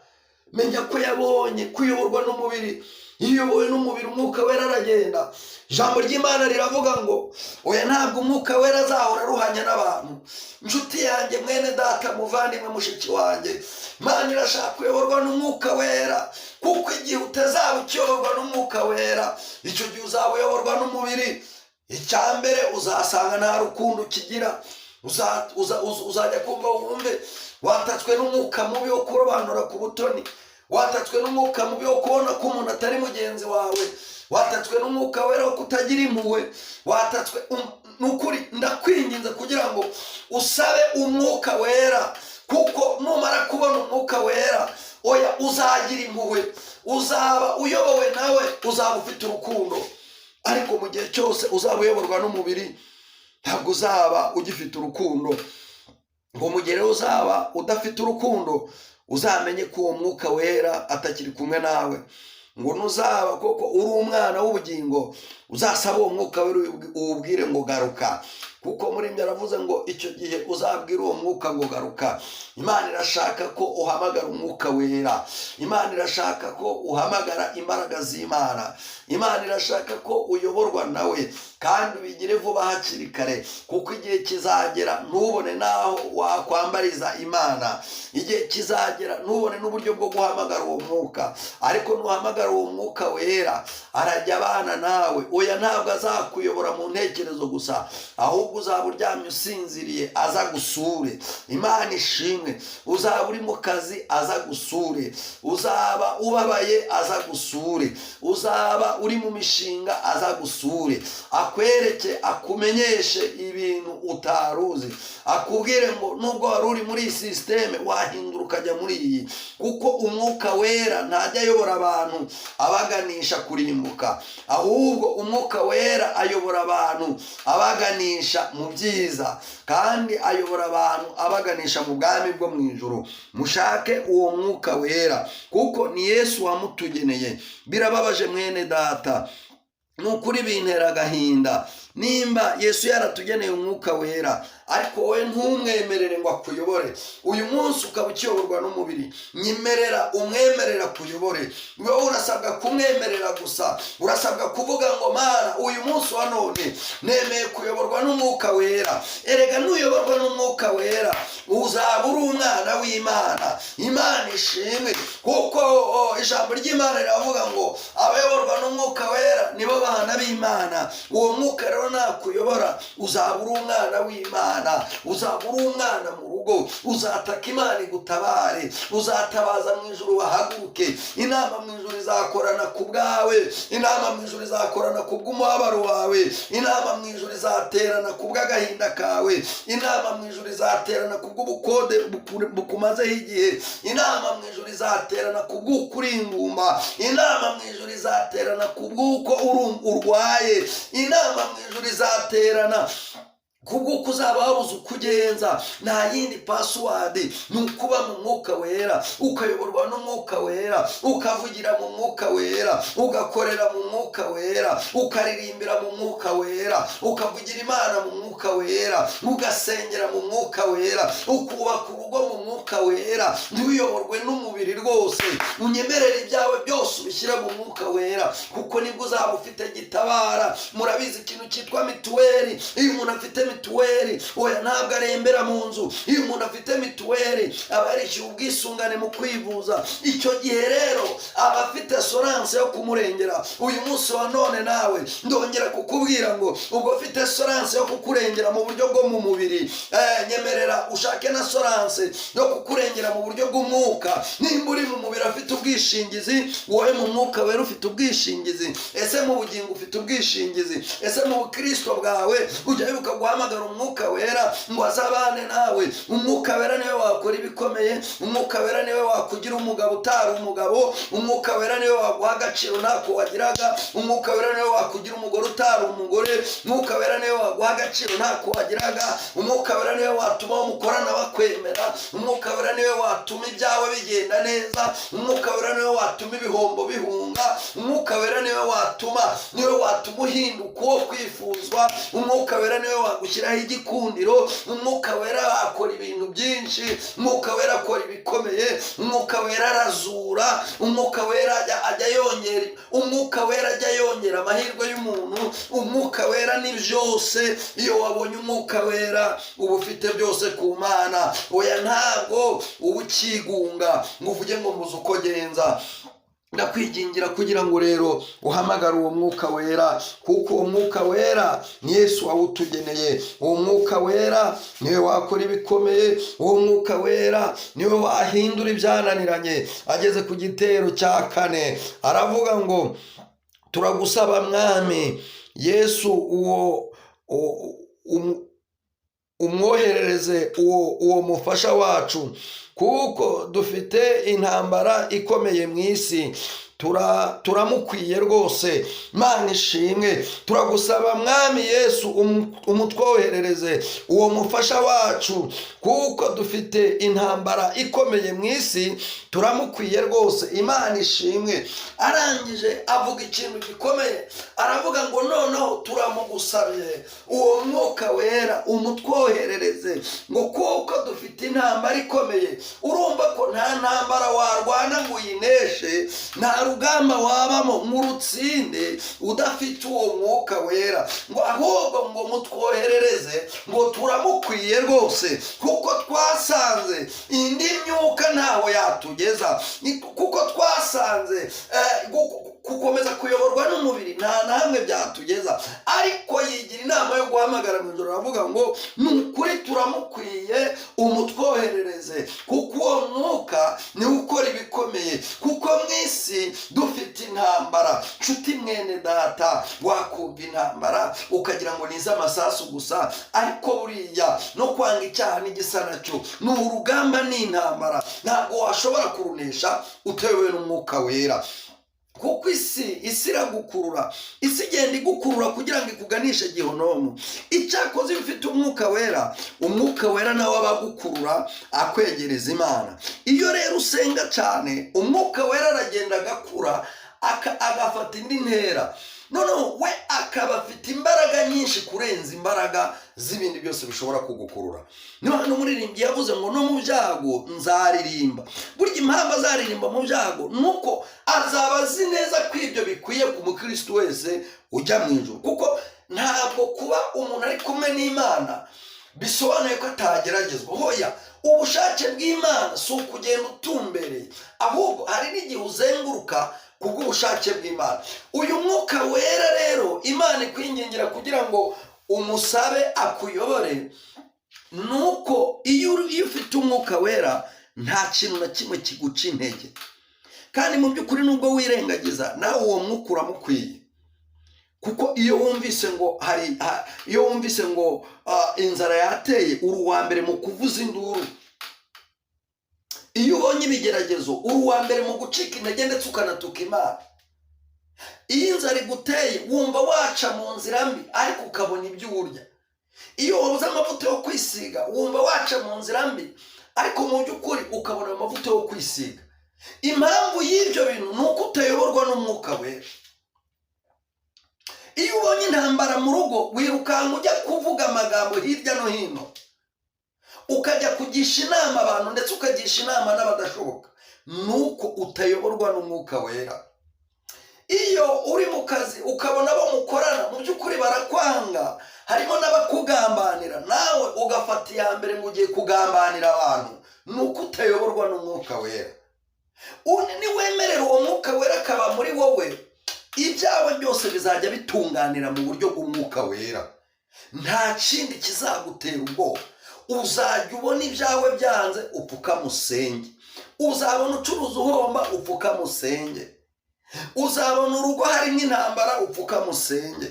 menya ko yabonye kuyoborwa n'umubiri. Iyo uyobowe n'umubiri, Umwuka Wera aragenda. Ijambo ry'Imana riravuga ngo: "Oya, ntabwo Umwuka Wera azahora aruhanya n'abantu." Inshuti yanjye, mwene data, muvandimwe, mushiki wanjye, Imana irashaka kuyoborwa n'Umwuka Wera, kuko igihe utazaba ukiyoborwa n'Umwuka Wera, icyo gihe uzaba uyoborwa n'umubiri. Icya mbere, uzasanga nta rukundo ukigira. Uzajya kumva wumve watatswe n'umwuka mubi wo kurobanura ku butoni, watatswe n'umwuka mubi wo kubona ko umuntu atari mugenzi wawe, watatswe n'Umwuka Wera wo kutagira impuhwe, watatswe ni ukuri. Ndakwinginze kugira ngo usabe Umwuka Wera, kuko numara kubona Umwuka Wera, oya, uzagira impuhwe, uzaba uyobowe nawe, uzaba ufite urukundo. Ariko mu gihe cyose uzaba uyoborwa n'umubiri, ntabwo uzaba ugifite urukundo. Ngo mu gihe rero uzaba udafite urukundo, uzamenye ko uwo Mwuka Wera atakiri kumwe nawe. Ngo nuzaba koko uri umwana w'ubugingo, uzasaba uwo Mwuka Wera, uwubwire ngo: "Garuka." Kuko muri ibyo aravuze ngo icyo gihe uzabwire uwo mwuka ngo: "Garuka." Imana irashaka ko uhamagara Umwuka Wera. Imana irashaka ko uhamagara imbaraga z'Imana. Imana irashaka ko uyoborwa nawe, kandi ubigire vuba hakiri kare, kuko igihe kizagera ntubone n'aho wakwambariza Imana. Igihe kizagera ntubone n'uburyo bwo guhamagara uwo mwuka. Ariko nuhamagara uwo Mwuka Wera, arajya abana nawe. Oya, ntabwo azakuyobora mu ntekerezo gusa, ahubwo uzaba uryamye usinziriye, aza gusure. Imana ishimwe. Uzaba uri mu kazi, aza gusure. Uzaba ubabaye, aza gusure. Uzaba uri mu mishinga, aza gusure, akwereke, akumenyeshe ibintu utaruzi, akubwire ngo nubwo wari uri muri iyi système, wahindura ukajya muri iyi. Kuko Umwuka Wera ntajya ayobora abantu abaganisha kurimbuka, ahubwo Umwuka Wera ayobora abantu abaganisha mu byiza, kandi ayobora abantu abaganisha mu bwami bwo mu ijuru. Mushake uwo Mwuka Wera, kuko ni Yesu wamutugeneye. Birababaje, mwene data, ni ukuri bintera agahinda. Nimba Yesu yaratugeneye Umwuka Wera Ariko wowe ntumwemerere ngo akuyobore. Uyu munsi ukaba ukiyoborwa n'umubiri. Nyemerera umwemerera akuyobore. Wowe urasabwa kumwemerera gusa, urasabwa kuvuga ngo: "Mana, uyu munsi wa none nemeye kuyoborwa n'Umwuka Wera." Erega nuyoborwa n'Umwuka Wera uzaba uri umwana w'Imana. Imana ishimwe, kuko ijambo ry'Imana riravuga ngo abayoborwa n'Umwuka Wera nibo bana b'Imana. Uwo Mwuka rero nakuyobora uzaba uri umwana w'Imana, uzaba uri umwana mu rugo. Uzataka Imana igutabare, uzatabaza mu ijuru bahaguruke. Inama mu ijuru izakorana ku bwawe, inama mu ijuru izakorana ku bw'umubabaro wawe, inama mu ijuru izaterana ku bw'agahinda kawe, inama mu ijuru izaterana ku bw'ubukode bukumazeho igihe, inama mu ijuru izaterana ku bw'uko uri ingumba, inama mu ijuru izaterana ku bw'uko urwaye, inama mu ijuru izaterana kubw'uko uzaba wabuze uko ugenza. Nta yindi password, ni ukuba mu Mwuka Wera, ukayoborwa n'Umwuka Wera, ukavugira mu Mwuka Wera, ugakorera mu Mwuka Wera, ukaririmbira mu Mwuka Wera, ukavugira Imana mu Mwuka Wera, ugasengera mu Mwuka Wera, ukubaka urugo mu Mwuka Wera. Ntuyoborwe n'umubiri rwose. Unyemerere ibyawe byose ubishyire mu Mwuka Wera, kuko nibwo uzaba ufite gitabara. Murabizi ikintu cyitwa mituweli. Iyo umuntu afite mituweli, oya, ntabwo arembera mu nzu. Iyo umuntu afite mituweli aba yarishyuye ubwisungane mu kwivuza. Icyo gihe rero aba afite assurance yo kumurengera. Uyu munsi wa none nawe ndongera kukubwira ngo ubwo ufite assurance yo kukurengera mu buryo bwo mu mubiri, nyemerera ushake na assurance yo kukurengera mu buryo bw'umwuka. Nimba uri mu mubiri afite ubwishingizi, wowe mu Mwuka Wera ufite ubwishingizi? Ese mu bugingo ufite ubwishingizi? Ese mu bukristo bwawe ujya wibuka guhamagara Umwuka Wera ngo azabane nawe? Umwuka Wera niwe wakora ibikomeye. Umwuka Wera niwe wakugira umugabo utari umugabo. Umwuka Wera niwe waguha agaciro ntako wagiraga. Umwuka Wera niwe wakugira umugore utari umugore. Umwuka Wera niwe waguha agaciro ntako wagiraga. Umwuka Wera niwe watuma uwo mukorana bakwemera. Umwuka Wera niwe watuma ibyawe bigenda neza. Umwuka Wera niwe watuma ibihombo bihunga. Umwuka Wera niwe watuma uhinduka uwo kwifuzwa. Umwuka Wera niwe wagushyiraho igikundiro. Umwuka Wera akora ibintu byinshi. Umwuka Wera akora ibikomeye. Umwuka Wera arazura. Umwuka Wera ajya yongera, Umwuka Wera ajya yongera amahirwe y'umuntu. Umwuka Wera ni byose. Iyo wabonye Umwuka Wera uba ufite byose ku Mana. Oya, ntabwo uba ukigunga ngo uvuge ngo mbuze uko genza. Ndakwigingira kugira ngo rero uhamagare uwo Mwuka Wera, kuko uwo Mwuka Wera ni Yesu wawutugeneye. Uwo Mwuka Wera niwe wakora ibikomeye. Uwo Mwuka Wera niwe wahindura ibyananiranye. Ageze ku gitero cya kane aravuga ngo: "Turagusaba, Mwami Yesu, uwo umwoherereze uwo mufasha wacu, kuko dufite intambara ikomeye mu isi, turamukwiye rwose." Mana ishimwe. "Turagusaba, Mwami Yesu, umutwoherereze uwo mufasha wacu, kuko dufite intambara ikomeye mu isi, turamukwiye rwose." Imana ishimwe. Arangije avuga ikintu gikomeye, aravuga ngo: "Noneho turamugusabye uwo Mwuka Wera, umutwoherereze," ngo kuko dufite intambara ikomeye. Urumva ko nta ntambara warwana ngo uyineshe, nta rugamba wabamo ngo urutsinde udafite uwo Mwuka Wera. Ngo ahubwo ngo mutwoherereze, ngo turamukwiye rwose, kuko twasanze indi myuka ntaho yatugeza, kuko twasanze gukomeza kuyoborwa n'umubiri nta na hamwe byatugeza. Ariko yigira inama yo guhamagara mu ijoro, aravuga ngo: "Ni ukuri turamukwiye, umutwoherereze, kuko uwo Mwuka niwe ukora ibikomeye, kuko mu isi dufite intambara." Nshuti mwene data, wakumva intambara ukagira ngo ni iz'amasasu gusa, ariko buriya no kwanga icyaha n'igisa nacyo ni urugamba, ni intambara. Ntabwo washobora kurunesha utewe n'Umwuka Wera, kuko isi iragukurura, isi igenda igukurura kugira ngo ikuganishe gihonomu. Icyakoze iyo ufite Umwuka Wera, Umwuka Wera nawe aba agukurura akwegereza Imana. Iyo rero usenga cyane, Umwuka Wera aragenda agakura, agafata indi ntera, noneho we akaba afite imbaraga nyinshi kurenza imbaraga. z'ibindi byose bishobora kugukurura. Niba hano umuririmbyi yavuze ngo: "No mu byago nzaririmba." Burya impamvu azaririmba mu byago ni uko azaba azi neza ko ibyo bikwiye ku mukristo wese ujya mu ijuru, kuko ntabwo kuba umuntu ari kumwe n'Imana bisobanuye ko atageragezwa. Hoya, ubushake bw'Imana si ukugenda utumbereye, ahubwo hari n'igihe uzenguruka kubw'ubushake bw'Imana. Uyu Mwuka Wera rero Imana ikwingingira kugira ngo umusabe akuyobore, ni uko iyo ufite Umwuka Wera nta kintu na kimwe kiguca intege. Kandi mu by'ukuri, nubwo wirengagiza, nawe uwo mwuka uramukwiye, kuko iyo wumvise ngo inzara yateye, uri uwa mbere mu kuvuza induru. Iyo ubonye ibigeragezo, uri uwa mbere mu gucika intege, ndetse ukanatuka Imana. Iyo inzara iguteye, wumva waca mu nzira mbi ariko ukabona ibyo urya. Iyo wabuze amavuta yo kwisiga, wumva waca mu nzira mbi, ariko mu by'ukuri ukabona ayo mavuta yo kwisiga. Impamvu y'ibyo bintu ni uko utayoborwa n'Umwuka Wera. Iyo ubonye intambara mu rugo, wirukanka ujya kuvuga amagambo hirya no hino, ukajya kugisha inama abantu, ndetse ukagisha inama n'abadashoboka. Ni uko utayoborwa n'Umwuka Wera. Iyo uri mu kazi ukabona abo mukorana mu by'ukuri barakwanga, harimo n'abakugambanira, nawe ugafata iya mbere ngo ugiye kugambanira abantu, ni uko utayoborwa n'Umwuka Wera. Niwemerera uwo Mwuka Wera akaba muri wowe, ibyawe byose bizajya bitunganira mu buryo bw'Umwuka Wera. Nta kindi kizagutera ubwoba. Uzajya ubona ibyawe byanze, upfukamusenge. Uzabona ucuruza uhomba, upfukamusenge. Uzabona urugo harimo intambara, upfukamusenge.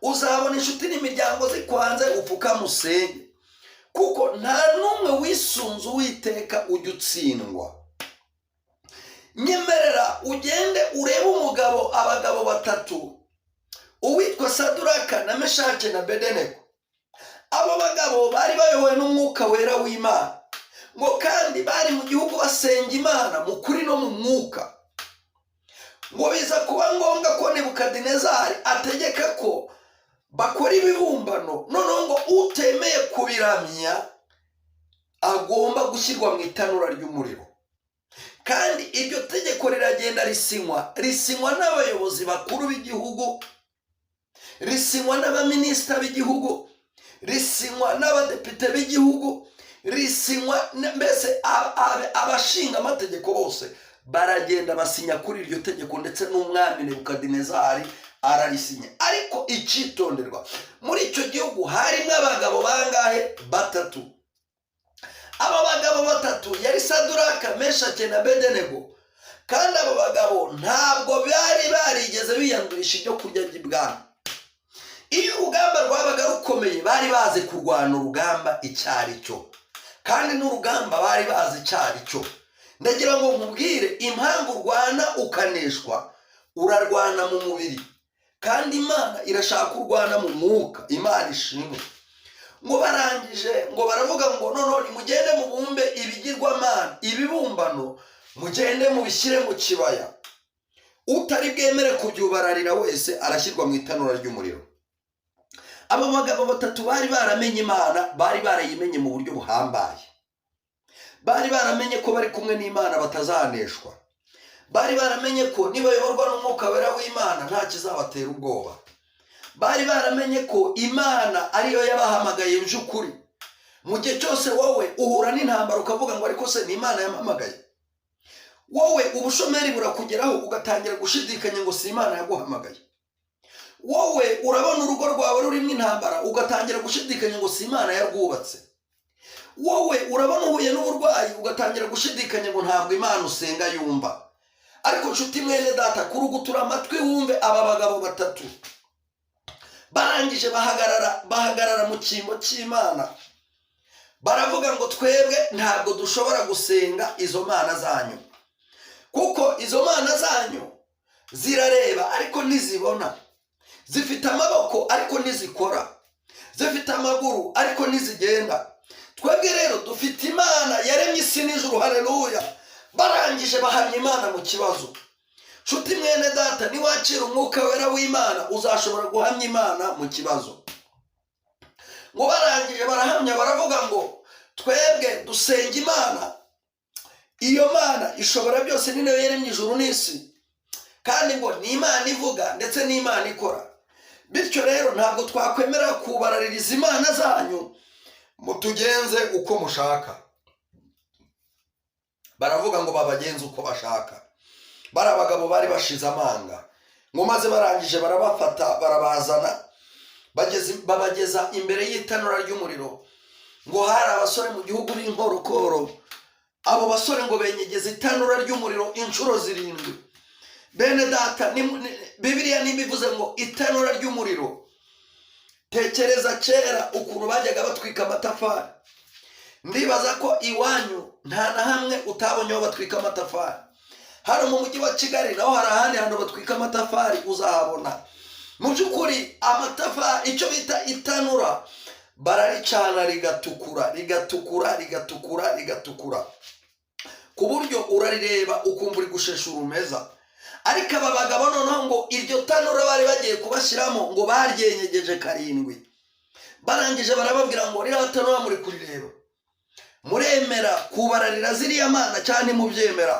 Uzabona inshuti n'imiryango zikwanze, upfukamusenge, kuko nta n'umwe wisunze Uwiteka ujya utsindwa. Nyemerera ugende urebe umugabo, abagabo batatu, uwitwa Saduraka na Meshake na Bedeneko. Abo bagabo bari bayobowe n'Umwuka Wera w'Imana, ngo kandi bari mu gihugu basenga Imana mu kuri no mu mwuka. Ngo biza kuba ngombwa ko Nebukadinezari ategeka ko bakora ibibumbano, noneho ngo utemeye kubiramya agomba gushyirwa mu itanura ry'umuriro. Kandi iryo tegeko riragenda risinywa, risinywa n'abayobozi bakuru b'igihugu, risinywa n'abaminisita b'igihugu, risinywa n'abadepite b'igihugu, risinywa mbese abashinga amategeko bose baragenda basinya kuri iryo tegeko, ndetse n'umwami Nebukadinezari ararisinya. Ariko icyitonderwa, muri icyo gihugu harimo abagabo bangahe? Batatu. Aba bagabo batatu yari Saduraka, Meshake na Bedenego. Kandi abo bagabo ntabwo bari barigeze biyandurisha ibyo kurya by'ibwami. Iyo urugamba rwabaga rukomeye, bari bazi kurwana urugamba icyo ari cyo, kandi n'urugamba bari bazi icyo ari cyo. Ndagira ngo nkubwire impamvu urwana ukaneshwa: urarwana mu mubiri, kandi Imana irashaka urwana mu mwuka. Imana ishimwe. Ngo barangije, ngo baravuga ngo: "Noneho nimugende mubumbe ibigirwamana, ibibumbano, mugende mubishyire mu kibaya. Utari bwemere kubyubararira wese arashyirwa mu itanura ry'umuriro." Abo bagabo batatu bari baramenye Imana, bari barayimenye mu buryo buhambaye, bari baramenye ko bari kumwe n'Imana batazaneshwa, bari baramenye ko nibayoborwa n'Umwuka Wera w'Imana nta kizabatera ubwoba, bari baramenye ko Imana ariyo yabahamagaye by'ukuri. Mu gihe cyose wowe uhura n'intambara ukavuga ngo: "Ariko se ni Imana yampamagaye?" Wowe ubushomeri burakugeraho ugatangira gushidikanya ngo si Imana yaguhamagaye. Wowe urabona urugo rwawe rurimo intambara, ugatangira gushidikanya ngo si Imana yarwubatse. Wowe urabona uhuye n'uburwayi, ugatangira gushidikanya ngo ntabwo Imana usenga yumva. Ariko nshuti mwene data, kurugutura amatwi wumve aba bagabo batatu. Barangije bahagarara mu cyimbo cy'Imana, baravuga ngo: "Twebwe ntabwo dushobora gusenga izo mana zanyu, kuko izo mana zanyu zirareba ariko ntizibona, zifite amaboko ariko ntizikora, zifite amaguru ariko ntizigenda. Twebwe rero dufite Imana yaremye isi n'ijuru." Hareruya! Barangije bahamya Imana mu kibazo. Nshuti mwene data, niwakira Umwuka Wera w'Imana uzashobora guhamya Imana mu kibazo. Ngo barangije barahamya, baravuga ngo: "Twebwe dusenga Imana, iyo Mana ishobora byose, ni nayo yaremye ijuru n'isi, kandi ngo ni Imana ivuga ndetse n'Imana ikora. Bityo rero ntabwo twakwemera kubaraririza imana zanyu, mutugenze uko mushaka." Baravuga ngo babagenze uko bashaka. Bari abagabo bari bashize amanga. Ngo maze barangije barabafata, barabazana, babageza imbere y'itanura ry'umuriro. Ngo hari abasore mu gihugu b'inkorokoro. Abo basore ngo benyegeza itanura ry'umuriro inshuro zirindwi. Bene data, Bibiliya nimba ivuze ngo itanura ry'umuriro, tekereza kera ukuntu bajyaga batwika amatafari. Ndibaza ko iwanyu nta na hamwe utabonye aho batwika amatafari. Hano mu mujyi wa Kigali naho hari ahandi hantu batwika amatafari uzahabona. Mu by'ukuri amatafari, icyo bita itanura, bararicana rigatukura, rigatukura, rigatukura, rigatukura, ku buryo urarireba ukumva uri gushesha urumeza. Ariko aba bagabo noneho ngo iryo tanura bari bagiye kubashyiramo, ngo baryenyegeje karindwi. Barangije barababwira ngo: "Ririya tanura muri kurireba, muremera kubararira ziriya mana cyangwa ntimubyemera?"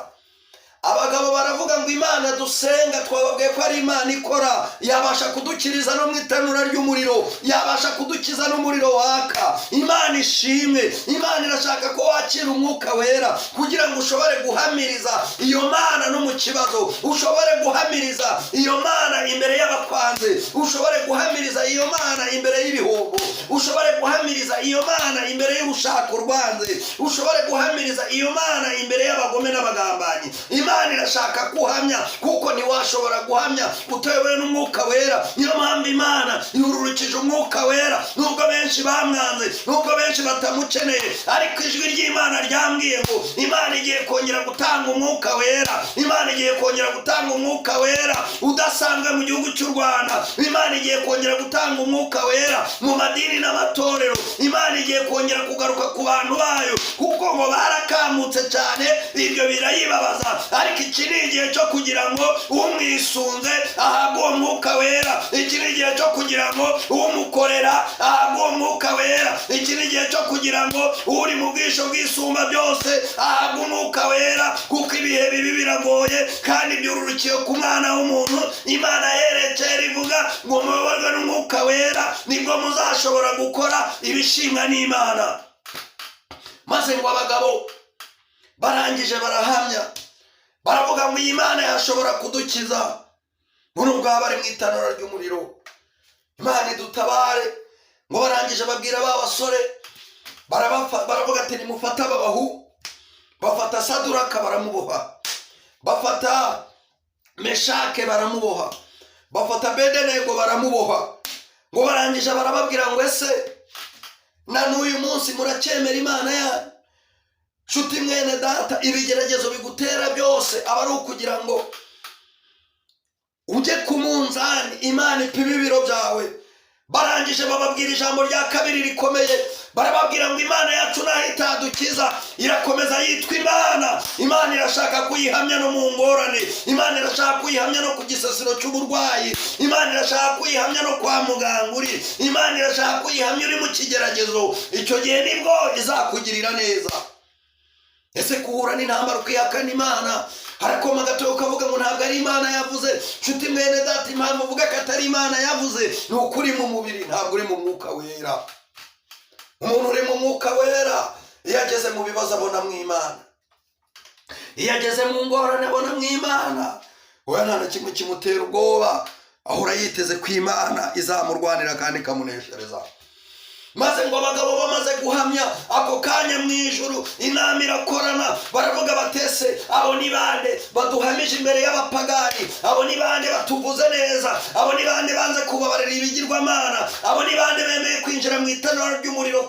Abagabo baravuga ngo: "Imana dusenga twababwiye ko ari Imana ikora, yabasha kudukiriza no mu itanura ry'umuriro, yabasha kudukiza n'umuriro waka." Imana ishimwe. Imana irashaka ko wakira Umwuka Wera kugira ngo ushobore guhamiriza iyo Mana no mu kibazo, ushobore guhamiriza iyo Mana imbere y'abakwanze, ushobore guhamiriza iyo Mana imbere y'ibihombo, ushobore guhamiriza iyo Mana imbere y'urushako rwanze, ushobore guhamiriza iyo Mana imbere y'abagome n'abagambanyi. Imana irashaka guhamya, kuko ntiwashobora guhamya utayobowe n'Umwuka Wera. Niyo mpamvu Imana yururukije Umwuka Wera, nubwo benshi bamwanze, nubwo benshi batamukeneye. Ariko ijwi ry'Imana ryambwiye ngo Imana igiye kongera gutanga Umwuka Wera. Imana igiye kongera gutanga Umwuka Wera udasanzwe mu gihugu cy'u Rwanda. Imana igiye kongera gutanga Umwuka Wera mu madini n'amatorero. Imana igiye kongera kugaruka ku bantu bayo, kuko ngo barakamutse cyane, ibyo birayibabaza. Ariko iki ni igihe cyo kugira ngo umwisunze ahabwe uwo Mwuka Wera. Iki ni igihe cyo kugira ngo umukorera ahabwe uwo Mwuka Wera. Iki ni igihe cyo kugira ngo uri mu bwisho bw'Isumba byose ahabwe Umwuka Wera, kuko ibihe bibi biragoye kandi byururukiye ku mwana w'umuntu. Imana yerekera ivuga ngo muyoborwe n'Umwuka Wera, nibwo muzashobora gukora ibishimwa n'Imana. Maze ngo abagabo barangije barahamya, baravuga ngo: "Iyi Mana yashobora kudukiza nubwo baba bari mu itanura ry'umuriro. Imana idutabare." Ngo barangije babwira ba basore, baravuga ati: "Nimufate aba bahu." Bafata Saduraka baramuboha, bafata Meshake baramuboha, bafata Bedenego baramuboha. Ngo barangije barababwira ngo: "Ese na n'uyu munsi muracyemera Imana yanyu?" Nshuti mwene data, ibigeragezo bigutera byose aba ari ukugira ngo ujye ku munzani, Imana ipima ibiro byawe. Barangije bababwira ijambo rya kabiri rikomeye, barababwira ngo: "Imana yacu naho itadukiza irakomeza yitwa Imana." Imana irashaka kuyihamya no mu ngorane. Imana irashaka kuyihamya no ku gisasiro cy'uburwayi. Imana irashaka kuyihamya no kwa muganga uri. Imana irashaka kuyihamya uri mu kigeragezo. Icyo gihe nibwo izakugirira neza. Ese guhura n'intambara ukihakana Imana, harakoma gato ukavuga ngo ntabwo ari Imana yavuze? Nshuti mwene data, impamvu uvuga ko atari Imana yavuze ni uko uri mu mubiri, ntabwo uri mu Mwuka Wera. Umuntu uri mu Mwuka Wera, iyo ageze mu bibazo abona mu Imana, iyo ageze mu ngorane abona mu Imana. Oya, nta na kimwe kimutera ubwoba, ahora yiteze ko Imana izamurwanira kandi ikamuneshereza. Maze ngo abagabo bamaze guhamya, ako kanya mu ijuru inama irakorana. Baravuga batese: "Abo ni bande baduhamije imbere y'abapagani? Abo ni bande batuvuze neza? Abo ni bande banze kubabarira ibigirwamana? Abo ni bande bemeye kwinjira mu itanura ry'umuriro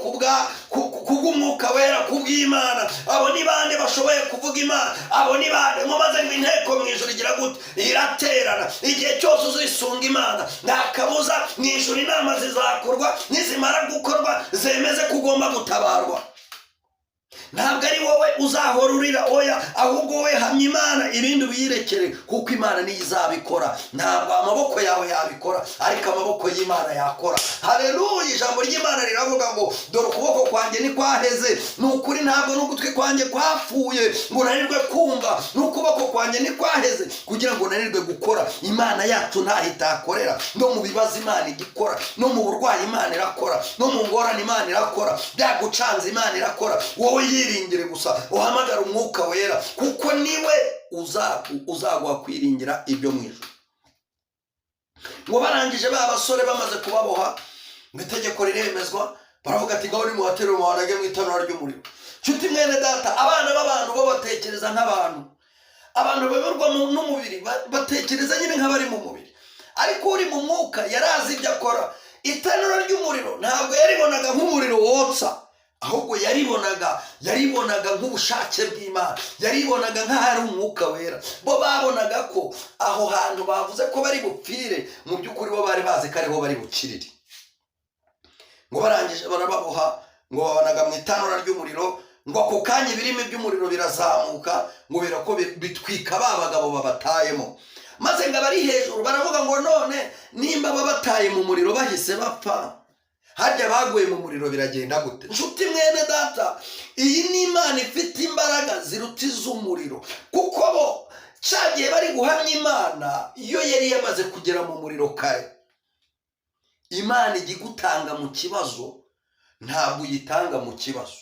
kubw'Umwuka Wera, kubw'Imana? Abo ni bande bashoboye kuvuga Imana? Abo ni bande?" Ngo maze ngo inteko mu ijuru igira gute? Iraterana. Igihe cyose uzisunga Imana, nta kabuza mu ijuru inama zizakorwa. Nizimara gukorwa, zemeze ko ugomba gutabarwa. Ntabwo ari wowe uzahora urira, oya, ahubwo wowe hamya Imana, ibindi ubiyirekere, kuko Imana niyo izabikora. Ntabwo amaboko yawe yabikora, ariko amaboko y'Imana yakora. Haleluya! Ijambo ry'Imana riravuga ngo: "Dore ukuboko kwanjye ntikwaheze, ni ukuri, ntabwo n'ugutwi kwanjye kwapfuye ngo nanirwe kumva, n'ukuboko kwanjye ntikwaheze kugira ngo nanirwe gukora." Imana yacu ntaho itakorera. No mu bibazo Imana igikora, no mu burwayi Imana irakora, no mu ngorane Imana irakora, byagucanze Imana irakora. Wowe yiringire gusa, uhamagara Umwuka Wera, kuko niwe uzaguha kwiringira ibyo mu ijuru. Ngo barangije, ba basore bamaze kubaboha, ngo itegeko riremezwa, baravuga ati: "Ngaho nimuhaterure, muhanage mu itanura ry'umuriro." Nshuti mwene data, abana b'abantu bo batekereza nk'abantu. Abantu bayoborwa n'umubiri batekereza nyine nk'abari mu mubiri, ariko uri mu mwuka yarazi ibyo akora. Itanura ry'umuriro ntabwo yaribonaga nk'umuriro wotsa, ahubwo yaribonaga nk'ubushake bw'Imana, yaribonaga nk'ahari Umwuka Wera. Bo babonaga ko aho hantu bavuze ko bari bupfire, mu by'ukuri bo bari bazi ko ariho bari bukirire. Ngo barangije barababoha, ngo babonaga mu itanura ry'umuriro. Ngo ako kanya ibirimi by'umuriro birazamuka, ngo birako bitwika ba bagabo babatayemo. Maze ngo abari hejuru baravuga ngo: "None nimba babataye mu muriro bahise bapfa, harya baguye mu muriro biragenda gute?" Nshuti mwene data, iyi ni Imana ifite imbaraga ziruta iz'umuriro, kuko bo cya gihe bari guhamya Imana, iyo yari yamaze kugera mu muriro kare. Imana ijya igutanga mu kibazo, ntabwo uyitanga mu kibazo.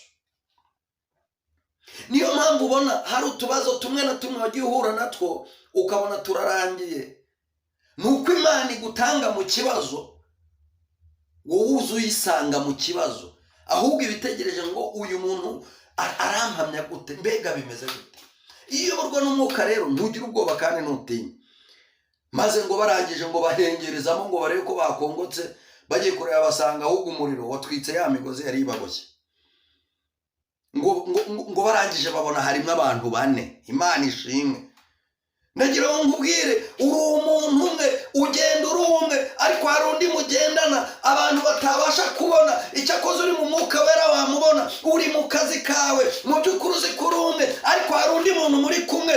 Niyo mpamvu ubona hari utubazo tumwe na tumwe wagiye uhura natwo, ukabona turarangiye. Ni uko Imana igutanga mu kibazo, wowe uza uyisanga mu kibazo, ahubwo ibitegereje ngo: "Uyu muntu arampamya gute? Mbega bimeze gute?" Iyo uyoborwa n'Umwuka rero, ntugire ubwoba kandi ntutinye. Maze ngo barangije, ngo bahengerezamo ngo barebe ko bakongotse. Bagiye kureba, basanga ahubwo umuriro watwitse ya migozi yari ibaboshye. Ngo barangije babona harimo abantu bane. Imana ishimwe. Ndagira ngo nkubwire, uri umuntu umwe, ugenda uri umwe, ariko hari undi mugendana abantu batabasha kubona. Icyakoze uri mu Mwuka Wera wamubona. Uri mu kazi kawe, mu by'ukuri uzi ko uri umwe, ariko hari undi muntu muri kumwe.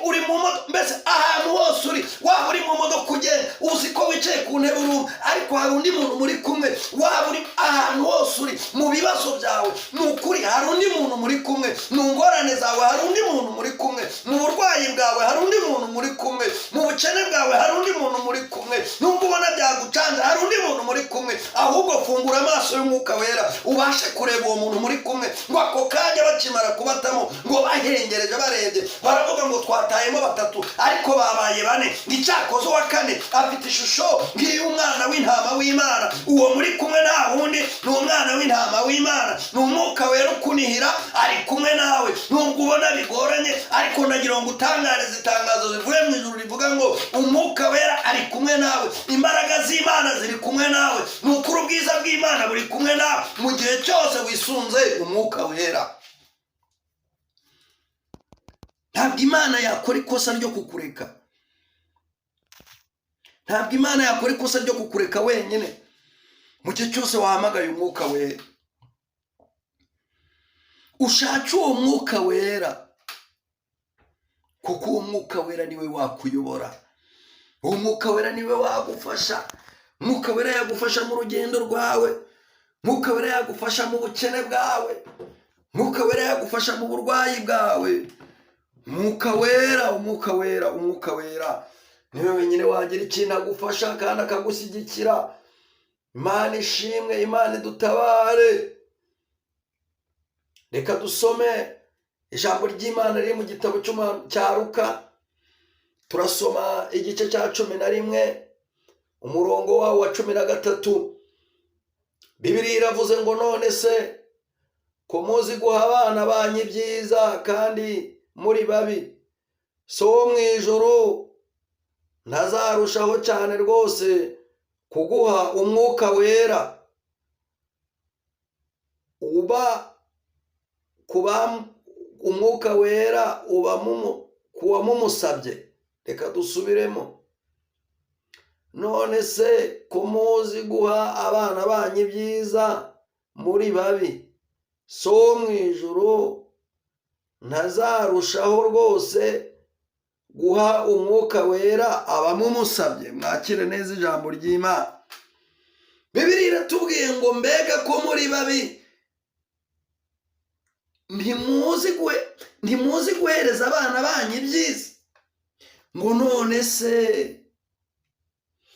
Uri mu modoka, mbese ahantu hose uri, waba uri mu modoka ugenda, uzi ko wicaye ku ntebe uri umwe, ariko hari undi muntu muri kumwe. Waba uri ahantu hose, uri mu bibazo byawe, ni ukuri hari undi muntu muri kumwe. Mu ngorane zawe hari undi muntu muri kumwe. Mu burwayi bwawe hari undi muntu muri kumwe. Mu bukene bwawe hari undi muntu muri kumwe. Nubwo ubona byagucanze, hari undi muntu muri kumwe. Ahubwo fungura amaso y'Umwuka Wera, ubashe kureba uwo muntu muri kumwe. Ngo ako kanya bakimara kubatamo, ngo bahengereje barebye, baravuga ngo: "Twatayemo batatu, ariko babaye bane." Ngo icyakoze uwa kane afite ishusho nk'iy'umwana w'intama w'Imana. Uwo muri kumwe nta wundi, ni umwana w'intama w'Imana, ni Umwuka Wera ukunihira, ari kumwe nawe nubwo ubona bigoranye. Ariko ndagira ngo utangarize itangazo rivuye mu ijuru rivuga ngo: Umwuka Wera ari kumwe nawe, imbaraga z'Imana ziri kumwe nawe, ni ukuri ubwiza bw'Imana buri kumwe nawe mu gihe cyose wisunze Umwuka Wera. Ntabwo Imana yakora ikosa ryo kukureka, ntabwo Imana yakora ikosa ryo kukureka wenyine mu gihe cyose wahamagaye Umwuka Wera. Ushake uwo Mwuka Wera, kuko uwo Mwuka Wera niwe wakuyobora, uwo Mwuka Wera niwe wagufasha. Mwuka Wera yagufasha mu rugendo rwawe, Mwuka Wera yagufasha mu bukene bwawe, Mwuka Wera yagufasha mu burwayi bwawe. Umwuka Wera, Umwuka Wera, Umwuka Wera niwe wenyine wagira ikintu agufasha kandi akagushyigikira. Imana ishimwe, Imana idutabare. Reka dusome ijambo ry'Imana riri mu gitabo cya Luka. Turasoma igice cya 11, umurongo wawo wa 13. Bibiliya iravuze ngo: "None se ko muzi guha abana banyu ibyiza kandi muri babi, So wo mu ijuru ntazarushaho cyane rwose kuguha Umwuka Wera uba kuba Umwuka Wera uba kuwamumusabye?" Reka dusubiremo: "None se ko muzi guha abana banyu ibyiza muri babi, So wo mu ijuru ntazarushaho rwose guha Umwuka Wera abamumusabye? Mwakire neza ijambo ry'Imana. Bibiliya iratubwiye ngo mbega ko muri babi, ntimuzi guhereza abana banyu ibyiza, ngo none se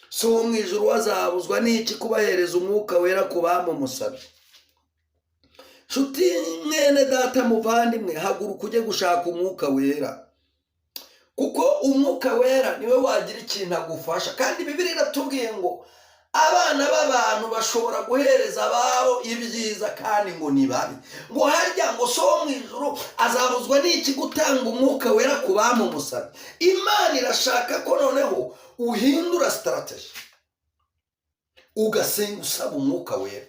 So wo mu ijuru azabuzwa n'iki kubahereza Umwuka Wera ku bamumusabye? Nshuti, mwene data, muvandimwe, haguruka ujye gushaka Umwuka Wera, kuko Umwuka Wera niwe wagira ikintu agufasha. Kandi Bibiliya iratubwiye ngo abana b'abantu bashobora guhereza ababo ibyiza kandi ngo ni babi, ngo harya ngo So wo mu ijuru azabuzwa n'iki gutanga Umwuka Wera ku bamumusabye? Imana irashaka ko noneho uhindura strategy, ugasenga usaba Umwuka Wera.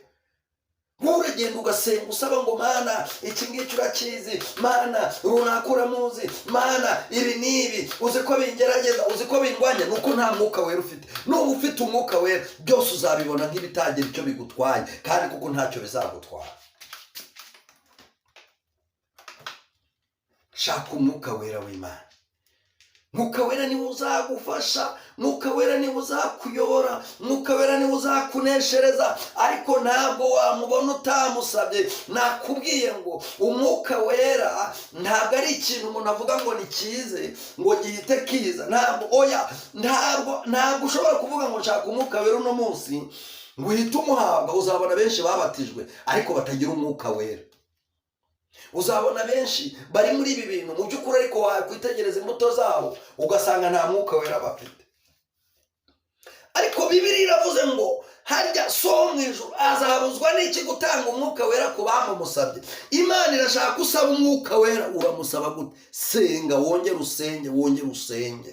Uragenda ugasenga usaba ngo: "Mana, iki ngiki urakizi. Mana, runaka uramuzi. Mana, ibi n'ibi uzi ko bingerageza, uzi ko bindwanya." Ni uko nta Mwuka Wera ufite. Nuba ufite Umwuka Wera, byose uzabibona nk'ibitagira icyo bigutwaye, kandi kuko ntacyo bizagutwara. Shaka Umwuka Wera w'Imana. Mwuka Wera niwe uzagufasha, Mwuka Wera niwe uzakuyobora, Mwuka Wera niwe uzakuneshereza, ariko ntabwo wamubona utamusabye. Nakubwiye ngo Umwuka Wera ntabwo ari ikintu umuntu avuga ngo ni cyize ngo gihite kiza. Ntabwo, oya, ntabwo ushobora kuvuga ngo nshaka Umwuka Wera uno munsi ngo uhite umuhabwa. Uzabona benshi babatijwe ariko batagira Umwuka Wera. Uzabona benshi bari muri ibi bintu mu by'ukuri, ariko wakwitegereza imbuto zabo ugasanga nta Mwuka Wera bafite. Ariko Bibiliya iravuze ngo harya So wo mu ijuru azabuzwa n'iki gutanga Umwuka Wera ku bamumusabye? Imana irashaka ko usaba Umwuka Wera. Uramusaba gute? Senga, wongere usenge, wongere usenge.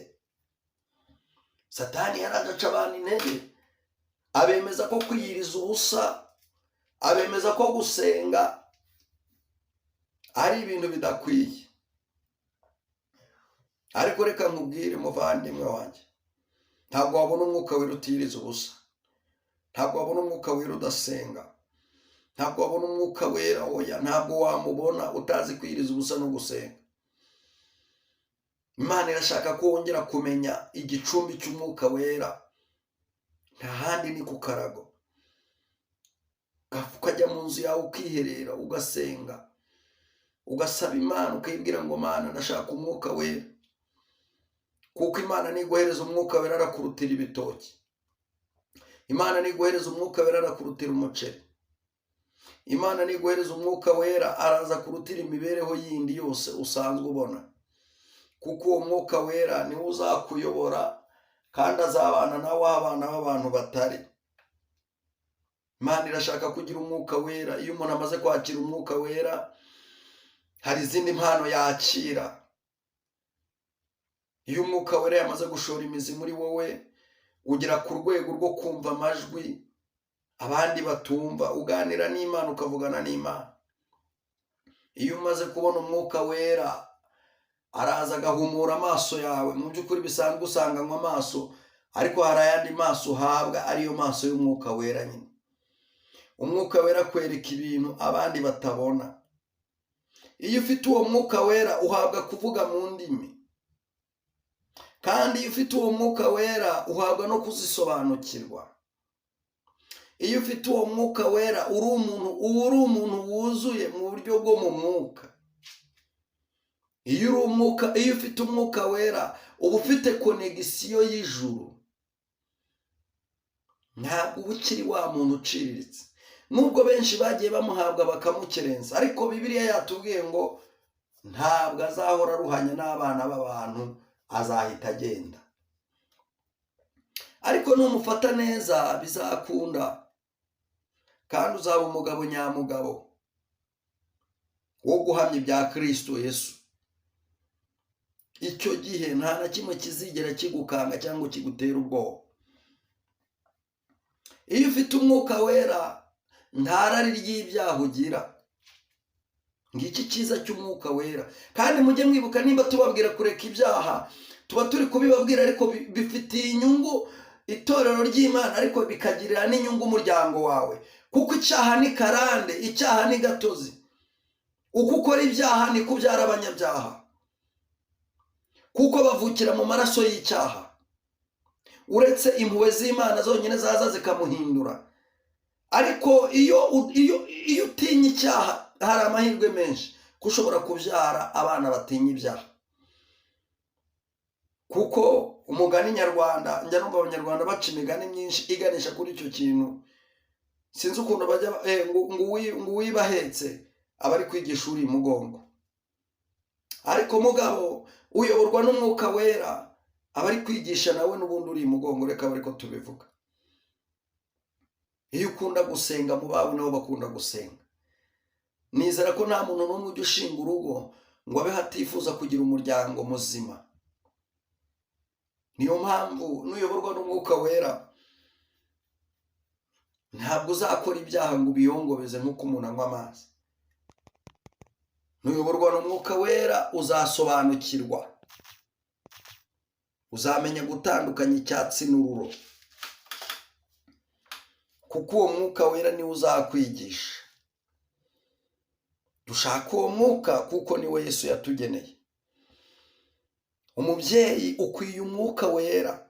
Satani yaraje aca abantu intege, abemeza ko kwiyiriza ubusa, abemeza ko gusenga ari ibintu bidakwiye. Ariko reka nkubwire, muvandimwe wanjye, ntabwo wabona Umwuka Wera utiyiriza ubusa. Ntabwo wabona Umwuka Wera udasenga. Ntabwo wabona Umwuka Wera, oya, ntabwo wamubona utazi kwiyiriza ubusa no gusenga. Imana irashaka ko wongera kumenya igicumbi cy'Umwuka Wera. Nta handi, ni ku karago. Ukajya mu nzu yawe, ukiherera, ugasenga, ugasaba Imana, ukayibwira ngo: "Mana, ndashaka Umwuka Wera." Kuko Imana niguhereza Umwuka Wera, arakurutira ibitoki. Imana niguhereza Umwuka Wera, arakurutira umuceri. Imana niguhereza Umwuka Wera, araza kurutira imibereho yindi yose usanzwe ubona, kuko uwo Mwuka Wera niwe uzakuyobora kandi azabana nawe aho abana b'abantu batari. Imana irashaka kugira Umwuka Wera. Iyo umuntu amaze kwakira Umwuka Wera, hari izindi mpano yakira. Iyo Umwuka Wera yamaze gushora imizi muri wowe, ugera ku rwego rwo kumva amajwi abandi batumva, uganira n'Imana, ukavugana n'Imana. Iyo umaze kubona Umwuka Wera, araza agahumura amaso yawe. Mu by'ukuri bisanzwe usanganywa amaso, ariko hari ayandi maso uhabwa, ariyo maso y'Umwuka Wera nyine. Umwuka Wera akwereka ibintu abandi batabona. Iyo ufite uwo Mwuka Wera, uhabwa kuvuga mu ndimi, kandi iyo ufite uwo Mwuka Wera, uhabwa no kuzisobanukirwa. Iyo ufite uwo Mwuka Wera, uri umuntu, uba uri umuntu wuzuye mu buryo bwo mu mwuka. Iyo uri umwuka, iyo ufite Umwuka Wera, uba ufite connexion y'ijuru. Ntabwo uba ukiri wa muntu uciriritse, nubwo benshi bagiye bamuhabwa bakamukerensa. Ariko Bibiliya yatubwiye ngo ntabwo azahora aruhanya n'abana b'abantu, azahita agenda. Ariko numufata neza bizakunda, kandi uzaba umugabo nyamugabo wo guhamya ibya Kirisito Yesu. Icyo gihe nta na kimwe kizigera kigukanga cyangwa kigutera ubwoba. Iyo ufite Umwuka Wera, nta rari ry'ibyaha ugira. Ngiki cyiza cy'Umwuka Wera. Kandi mujye mwibuka, nimba tubabwira kureka ibyaha, tuba turi kubibabwira ariko bifitiye inyungu itorero ry'Imana, ariko bikagirira n'inyungu umuryango wawe, kuko icyaha ni karande, icyaha ni gatozi. Uko ukora ibyaha niko ubyara abanyabyaha, kuko bavukira mu maraso y'icyaha. Uretse impuhwe z'Imana zonyine zaza zikamuhindura. Ariko iyo utinya icyaha, hari amahirwe menshi ko ushobora kubyara abana batinya ibyaha. Kuko umugani nyarwanda, njya numva Abanyarwanda baca imigani myinshi iganisha kuri icyo kintu, sinzi ukuntu bajya ngo uwibahetse aba ari kwigisha uri mugongo. Ariko mugabo uyoborwa n'Umwuka Wera aba ari kwigisha nawe n'ubundi uri mugongo. Reka bari ko tubivuga. Iyo ukunda gusenga, mu bawe nabo bakunda gusenga. Nizera ko nta muntu n'umwe ujya ushinga urugo ngo abe atifuza kugira umuryango muzima. Niyo mpamvu nuyoborwa n'Umwuka Wera, ntabwo uzakora ibyaha ngo ubiyongobeze nk'uko umuntu anywa amazi. Nuyoborwa n'Umwuka Wera, uzasobanukirwa, uzamenya gutandukanya icyatsi n'ururo, kuko uwo Mwuka Wera niwe uzakwigisha. Dushaka uwo Mwuka kuko niwe Yesu yatugeneye. Umubyeyi ukwiye Umwuka Wera.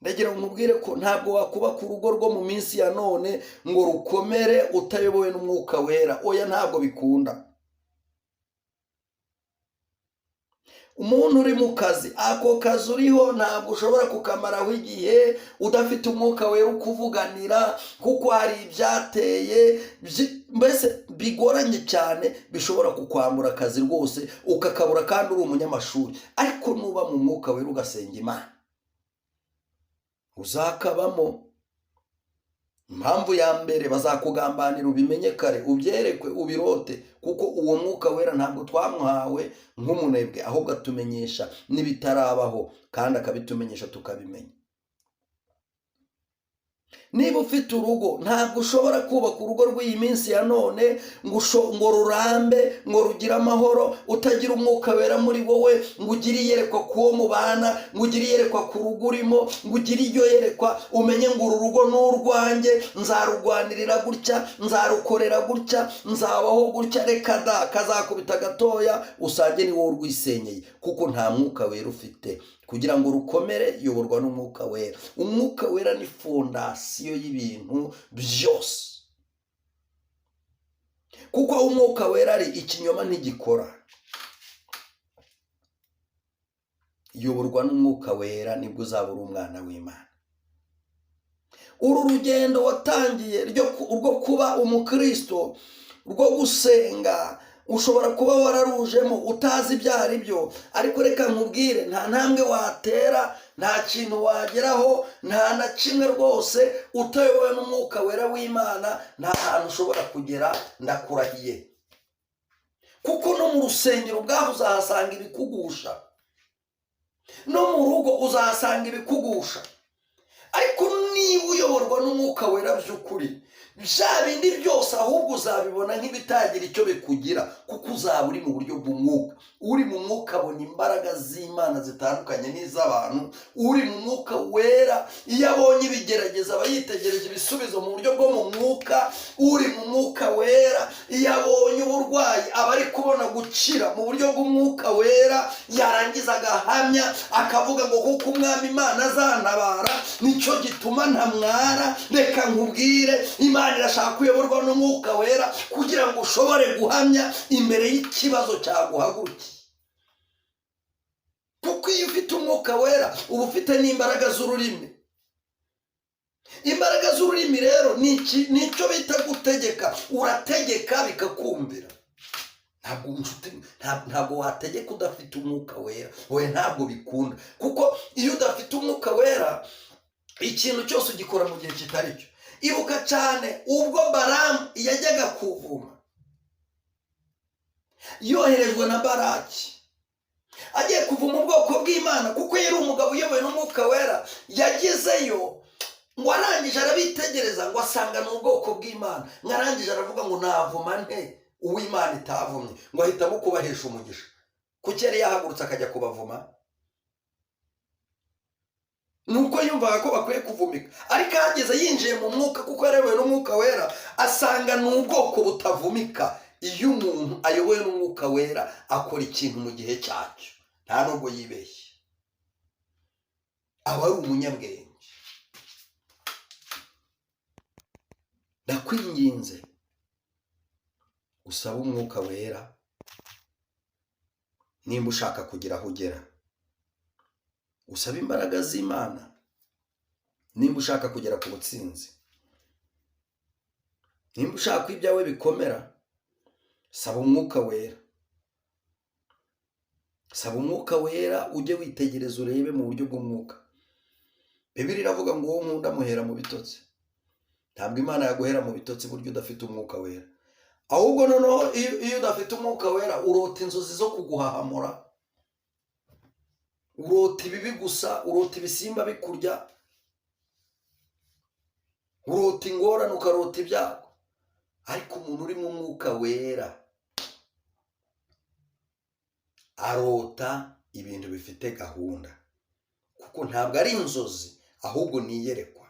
Ndagira ngo nkubwire ko ntabwo wakubaka urugo rwo mu minsi ya none ngo rukomere utayobowe n'Umwuka Wera. Oya, ntabwo bikunda. Umuntu uri mu kazi, ako kazi uriho ntabwo ushobora kukamaraho igihe udafite Umwuka Wera ukuvuganira, kuko hari ibyateye mbese bigoranye cyane bishobora kukwambura akazi rwose ukakabura kandi uri umunyamashuri. Ariko nuba mu Mwuka Wera ugasenga Imana, uzakabamo. Impamvu ya mbere, bazakugambanira, ubimenye kare, ubyerekwe, ubirote, kuko uwo Mwuka Wera ntabwo twamuhawe nk'umunebwe, ahubwo atumenyesha n'ibitarabaho kandi akabitumenyesha tukabimenya. Niba ufite urugo, ntabwo ushobora kubaka urugo rw'iyi minsi ya none ngo rurambe, ngo rugire amahoro, utagira Umwuka Wera muri wowe, ngo ugire iyerekwa ku wo mubana, ngo ugire iyerekwa ku rugo urimo, ngo ugire iryo yerekwa, umenye ngo uru rugo ni urwanjye, nzarurwanirira gutya, nzarukorera gutya, nzabaho gutya. Reka da, kazakubita gatoya usange ni wowe urwisenyeye, kuko nta Mwuka Wera ufite. Kugira ngo rukomere, yoborwa n'Umwuka Wera. Umwuka Wera ni fondasiyo y'ibintu byose, kuko aho Umwuka Wera ari, ikinyoma ntigikora. Yoborwa n'Umwuka Wera, nibwo uzaba uri umwana w'Imana. Uru rugendo watangiye rwo kuba umukristo, rwo gusenga, ushobora kuba wararujemo utazi ibyo ari byo, ariko reka nkubwire, nta ntambwe watera, nta kintu wageraho, nta na kimwe rwose utayobowe n'Umwuka Wera w'Imana. Nta hantu ushobora kugera, ndakurahiye. Kuko no mu rusengero ubwaho uzahasanga ibikugusha, no mu rugo uzahasanga ibikugusha. Ariko niba uyoborwa n'Umwuka Wera by'ukuri, bya bindi byose ahubwo uzabibona nk'ibitagira icyo bikugira, kuko uzaba uri mu buryo bw'umwuka. Uri mu mwuka abona imbaraga z'Imana zitandukanye n'iz'abantu. Uri mu Mwuka Wera, iyo abonye ibigerageza, aba yitegereje ibisubizo mu buryo bwo mu mwuka. Uri mu Mwuka Wera, iyo abonye uburwayi, aba ari kubona gukira mu buryo bw'Umwuka Wera, yarangiza agahamya akavuga ngo kuko Umwami Imana azantabara, nicyo gituma ntamwara. Reka nkubwire, Imana irashaka kuyoborwa n'Umwuka Wera kugira ngo ushobore guhamya imbere y'ikibazo cyaguhagurukiye, kuko iyo ufite Umwuka Wera uba ufite n'imbaraga z'ururimi. Imbaraga z'ururimi rero ni icyo bita gutegeka. Urategeka bikakumvira. Ntabwo wategeka udafite Umwuka Wera, wowe ntabwo bikunda, kuko iyo udafite Umwuka Wera ikintu cyose ugikora mu gihe kitari cyo. Ibuka cyane ubwo Baramu yajyaga kuvuma yoherejwe na Baraki, agiye kuvuma ubwoko bw'Imana, kuko yari umugabo uyobowe n'Umwuka Wera. Yagezeyo ngo arangije arabitegereza, ngo asanga ni ubwoko bw'Imana, ngo arangije aravuga ngo navuma nte uw'Imana itavumye? Ngo ahitamo kubahesha umugisha. Kuki yari yahagurutse akajya kubavuma? Nuko yumvaga ko bakwiye kuvumika. Ariko ahageze yinjiye mu mwuka, kuko yarebewe n'Umwuka Wera, asanga ni ubwoko butavumika. Iyo umuntu ayobowe n'Umwuka Wera, akora ikintu mu gihe cyacyo, nta nubwo yibeshye, aba ari umunyabwenge. Ndakwinginze, usabe Umwuka Wera nimba ushaka kugira aho ugera. Usabe imbaraga z'Imana nimba ushaka kugera ku butsinzi. Nimba ushaka ko ibyawe bikomera, saba Umwuka Wera. Saba Umwuka Wera, ujye witegereza, urebe mu buryo bw'umwuka. Bibiliya iravuga ngo: "Uwo nkunda muhera mu bitotsi." Ntabwo Imana yaguhera mu bitotsi buryo udafite Umwuka Wera. Ahubwo noneho iyo udafite Umwuka Wera, urota inzozi zo kuguhahamura, urota ibibi gusa, urota ibisimba bikurya, urota ingorane, ukarota ibyago. Ariko umuntu uri mu Mwuka Wera arota ibintu bifite gahunda, kuko ntabwo ari inzozi, ahubwo ni iyerekwa.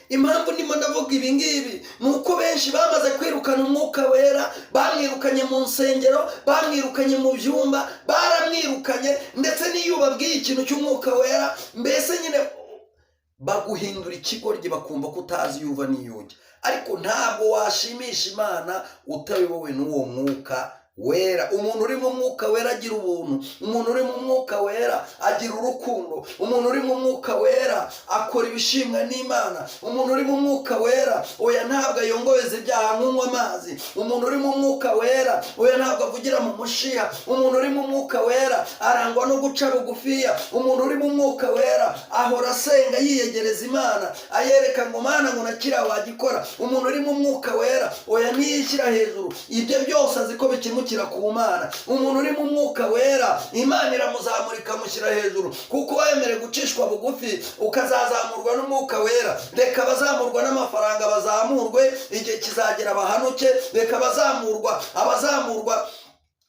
Impamvu ndimo ndavuga ibi ngibi ni uko benshi bamaze kwirukana Umwuka Wera. Bamwirukanye mu nsengero, bamwirukanye mu byumba, baramwirukanye. Ndetse n'iyo ubabwiye ikintu cy'Umwuka Wera, mbese nyine baguhindura ikigoryi, bakumva ko utazi iyo uva n'iyo ujya. Ariko ntabwo washimisha Imana utayobowe n'uwo Mwuka Wera. Umuntu uri mu Mwuka Wera agira ubuntu, umuntu uri mu Mwuka Wera agira urukundo, umuntu uri mu Mwuka Wera akora ibishimwa n'Imana. Umuntu uri mu Mwuka Wera, oya, ntabwo ayongoweza ibyaha nk'unywa amazi. Umuntu uri mu Mwuka Wera, oya, ntabwo avugira mu mushiha. Umuntu uri mu Mwuka Wera arangwa no guca bugufiya. Umuntu uri mu Mwuka Wera ahora asenga, yiyegereza Imana, ayereka ngo: "Mana, ngo na kiriya wagikora." Umuntu uri mu Mwuka Wera, oya, ntiyishyira hejuru, ibyo byose azi ko bikemukira ku Mana. Umuntu uri mu Mwuka Wera, Imana iramuzamura, ikamushyira hejuru, kuko wemerewe gucishwa bugufi ukazazamurwa n'Umwuka Wera. Reka abazamurwa n'amafaranga bazamurwe, igihe kizagera bahanuke. Reka abazamurwa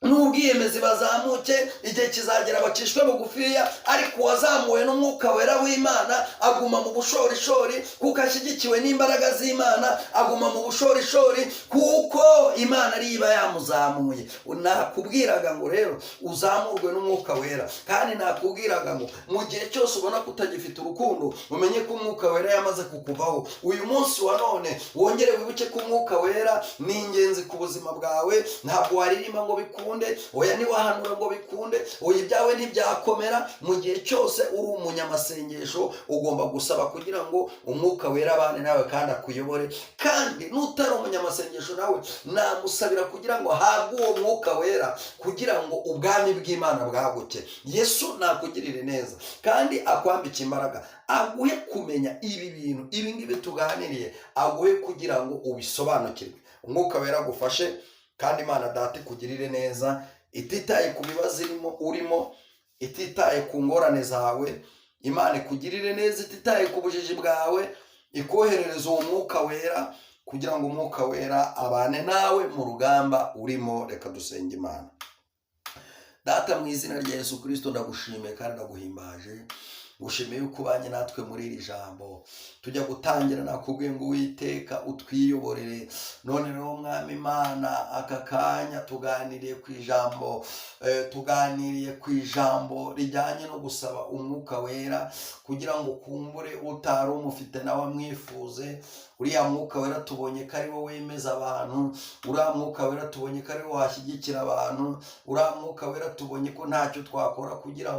n'ubwiyemezi bazamuke, igihe kizagera bacishwe bugufiya. Ariko uwazamuwe n'Umwuka Wera w'Imana aguma mu bushorishori, kuko ashyigikiwe n'imbaraga z'Imana. Aguma mu bushorishori kuko Imana ariyo iba yamuzamuye. Nakubwiraga ngo rero uzamurwe n'Umwuka Wera, kandi nakubwiraga ngo mu gihe cyose ubona ko utagifite urukundo, umenye ko Umwuka Wera yamaze kukuvaho. Uyu munsi wa none wongere wibuke ko Umwuka Wera ni ingenzi ku buzima bwawe. Ntabwo waririmba ngo bikunde, oya, ntiwahanura ngo bikunde, oya, ibyawe ntibyakomera. Mu gihe cyose uri umunyamasengesho, ugomba gusaba kugira ngo Umwuka Wera abane nawe kandi akuyobore. Kandi n'utari umunyamasengesho nawe namusabira kugira ngo ahabwe uwo Mwuka Wera, kugira ngo ubwami bw'Imana bwaguke. Yesu nakugirire neza kandi akwambike imbaraga, aguhe kumenya ibi bintu, ibi ngibi tuganiriye, aguhe kugira ngo ubisobanukirwe. Umwuka Wera agufashe, kandi Imana Data ikugirire neza, ititaye ku bibazo urimo, ititaye ku ngorane zawe. Imana ikugirire neza ititaye ku bujiji bwawe, ikoherereza uwo Mwuka Wera kugira ngo Umwuka Wera abane nawe mu rugamba urimo. Reka dusenge Imana. Data, mu izina rya Yesu Kirisito, ndagushimiye kandi ndaguhimbaje. Ngushimiye yuko ubanye natwe muri iri jambo. Tujya gutangira nakubwiye ngo: "Uwiteka, utwiyoborere." None rero, Mwami Imana, aka kanya tuganiriye ku ijambo rijyanye no gusaba Umwuka Wera, kugira ngo kumbure utari umufite nawe amwifuze. Uriya Mwuka Wera tubonye ko ari wo wemeza abantu, uriya Mwuka Wera tubonye ko ari wo washyigikira abantu, uriya Mwuka Wera tubonye ko ntacyo twakora kugira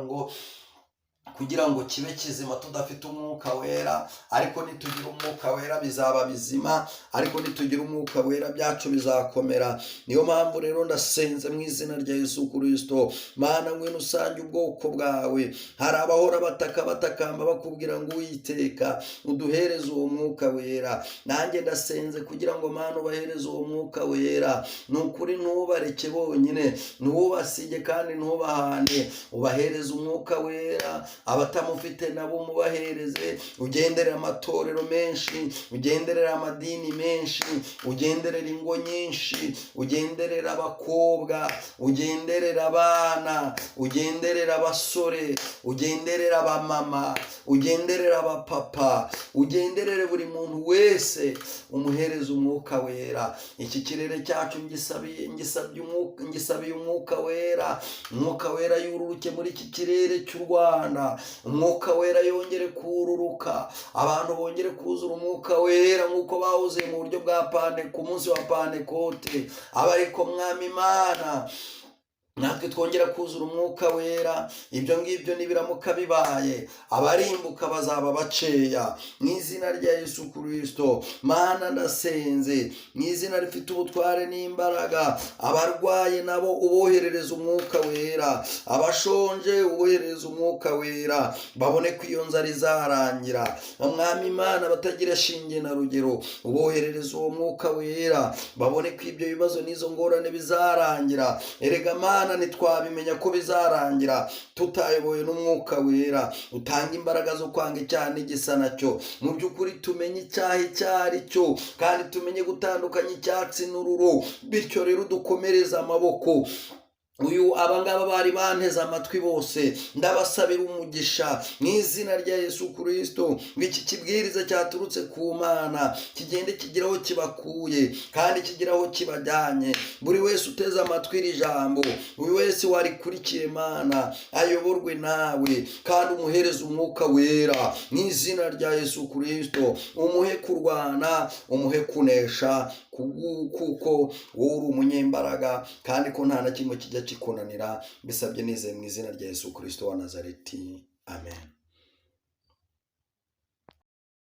ngo kibe kizima tudafite Umwuka Wera. Ariko nitugira Umwuka Wera bizaba bizima, ariko nitugira Umwuka Wera byacu bizakomera. Niyo mpamvu rero ndasenze mu izina rya Yesu Kirisito: Mana, ngwino usange ubwoko bwawe. Hari abahora bataka, batakamba, bakubwira ngo: "Uwiteka, uduhereze uwo Mwuka Wera." Nanjye ndasenze kugira ngo, Mana, ubahereze uwo Mwuka Wera. Ni ukuri, ntubareke bonyine, ntubasige kandi ntubahane, ubahereze Umwuka Wera. Abatamufite nabo mubahereze. Ugenderere amatorero menshi, ugenderere amadini menshi, ugenderere ingo nyinshi, ugenderere abakobwa, ugenderere abana, ugenderere abasore, ugenderere abamama, ugenderere abapapa, ugenderere buri muntu wese, umuhereze Umwuka Wera. Iki kirere cyacu ngisabiye, ngisabye umwuka, ngisabiye Umwuka Wera. Umwuka Wera yururuke muri iki kirere cy'u Rwanda. Umwuka Wera yongere kururuka, abantu bongere kuzura Umwuka Wera nk'uko bawuzuye mu buryo bwa pane ku munsi wa Pantekote. Aba ariko, Mwami Imana, natwe twongera kuzura Umwuka Wera. Ibyo ngibyo nibiramuka bibaye, abarimbuka bazaba baceya, mu izina rya Yesu Kirisito. Mana, ndasenze mu izina rifite ubutware n'imbaraga. Abarwaye nabo uboherereza Umwuka Wera, abashonje uboherereza Umwuka Wera, babone ko iyo nzara izarangira. Mwami Imana, batagira shinge na rugero uboherereza uwo Mwuka Wera, babone ko ibyo bibazo n'izo ngorane bizarangira. Erega Mana, ntitwabimenya ko bizarangira tutayobowe n'Umwuka Wera utanga imbaraga zo kwanga icyaha n'igisa nacyo. Mu by'ukuri tumenye icyaha icyo ari cyo, kandi tumenye gutandukanya icyatsi n'ururo. Bityo rero dukomereze amaboko. Uyu abangaba bari banteze amatwi bose, ndabasabira umugisha mu izina rya Yesu Kirisito, ngo iki kibwiriza cyaturutse ku Mana kigende kigira aho kibakuye kandi kigira aho kibajyanye. Buri wese uteze amatwi iri jambo, buri wese warikurikiye, Mana, ayoborwe nawe kandi umuhereze Umwuka Wera mu izina rya Yesu Kirisito. Umuhe kurwana, umuhe kunesha, kuko wowe uri umunyembaraga kandi ko nta na kimwe kijya kikunanira. Bisabye nizeye mu izina rya Yesu Kirisito wa Nazareti, amen.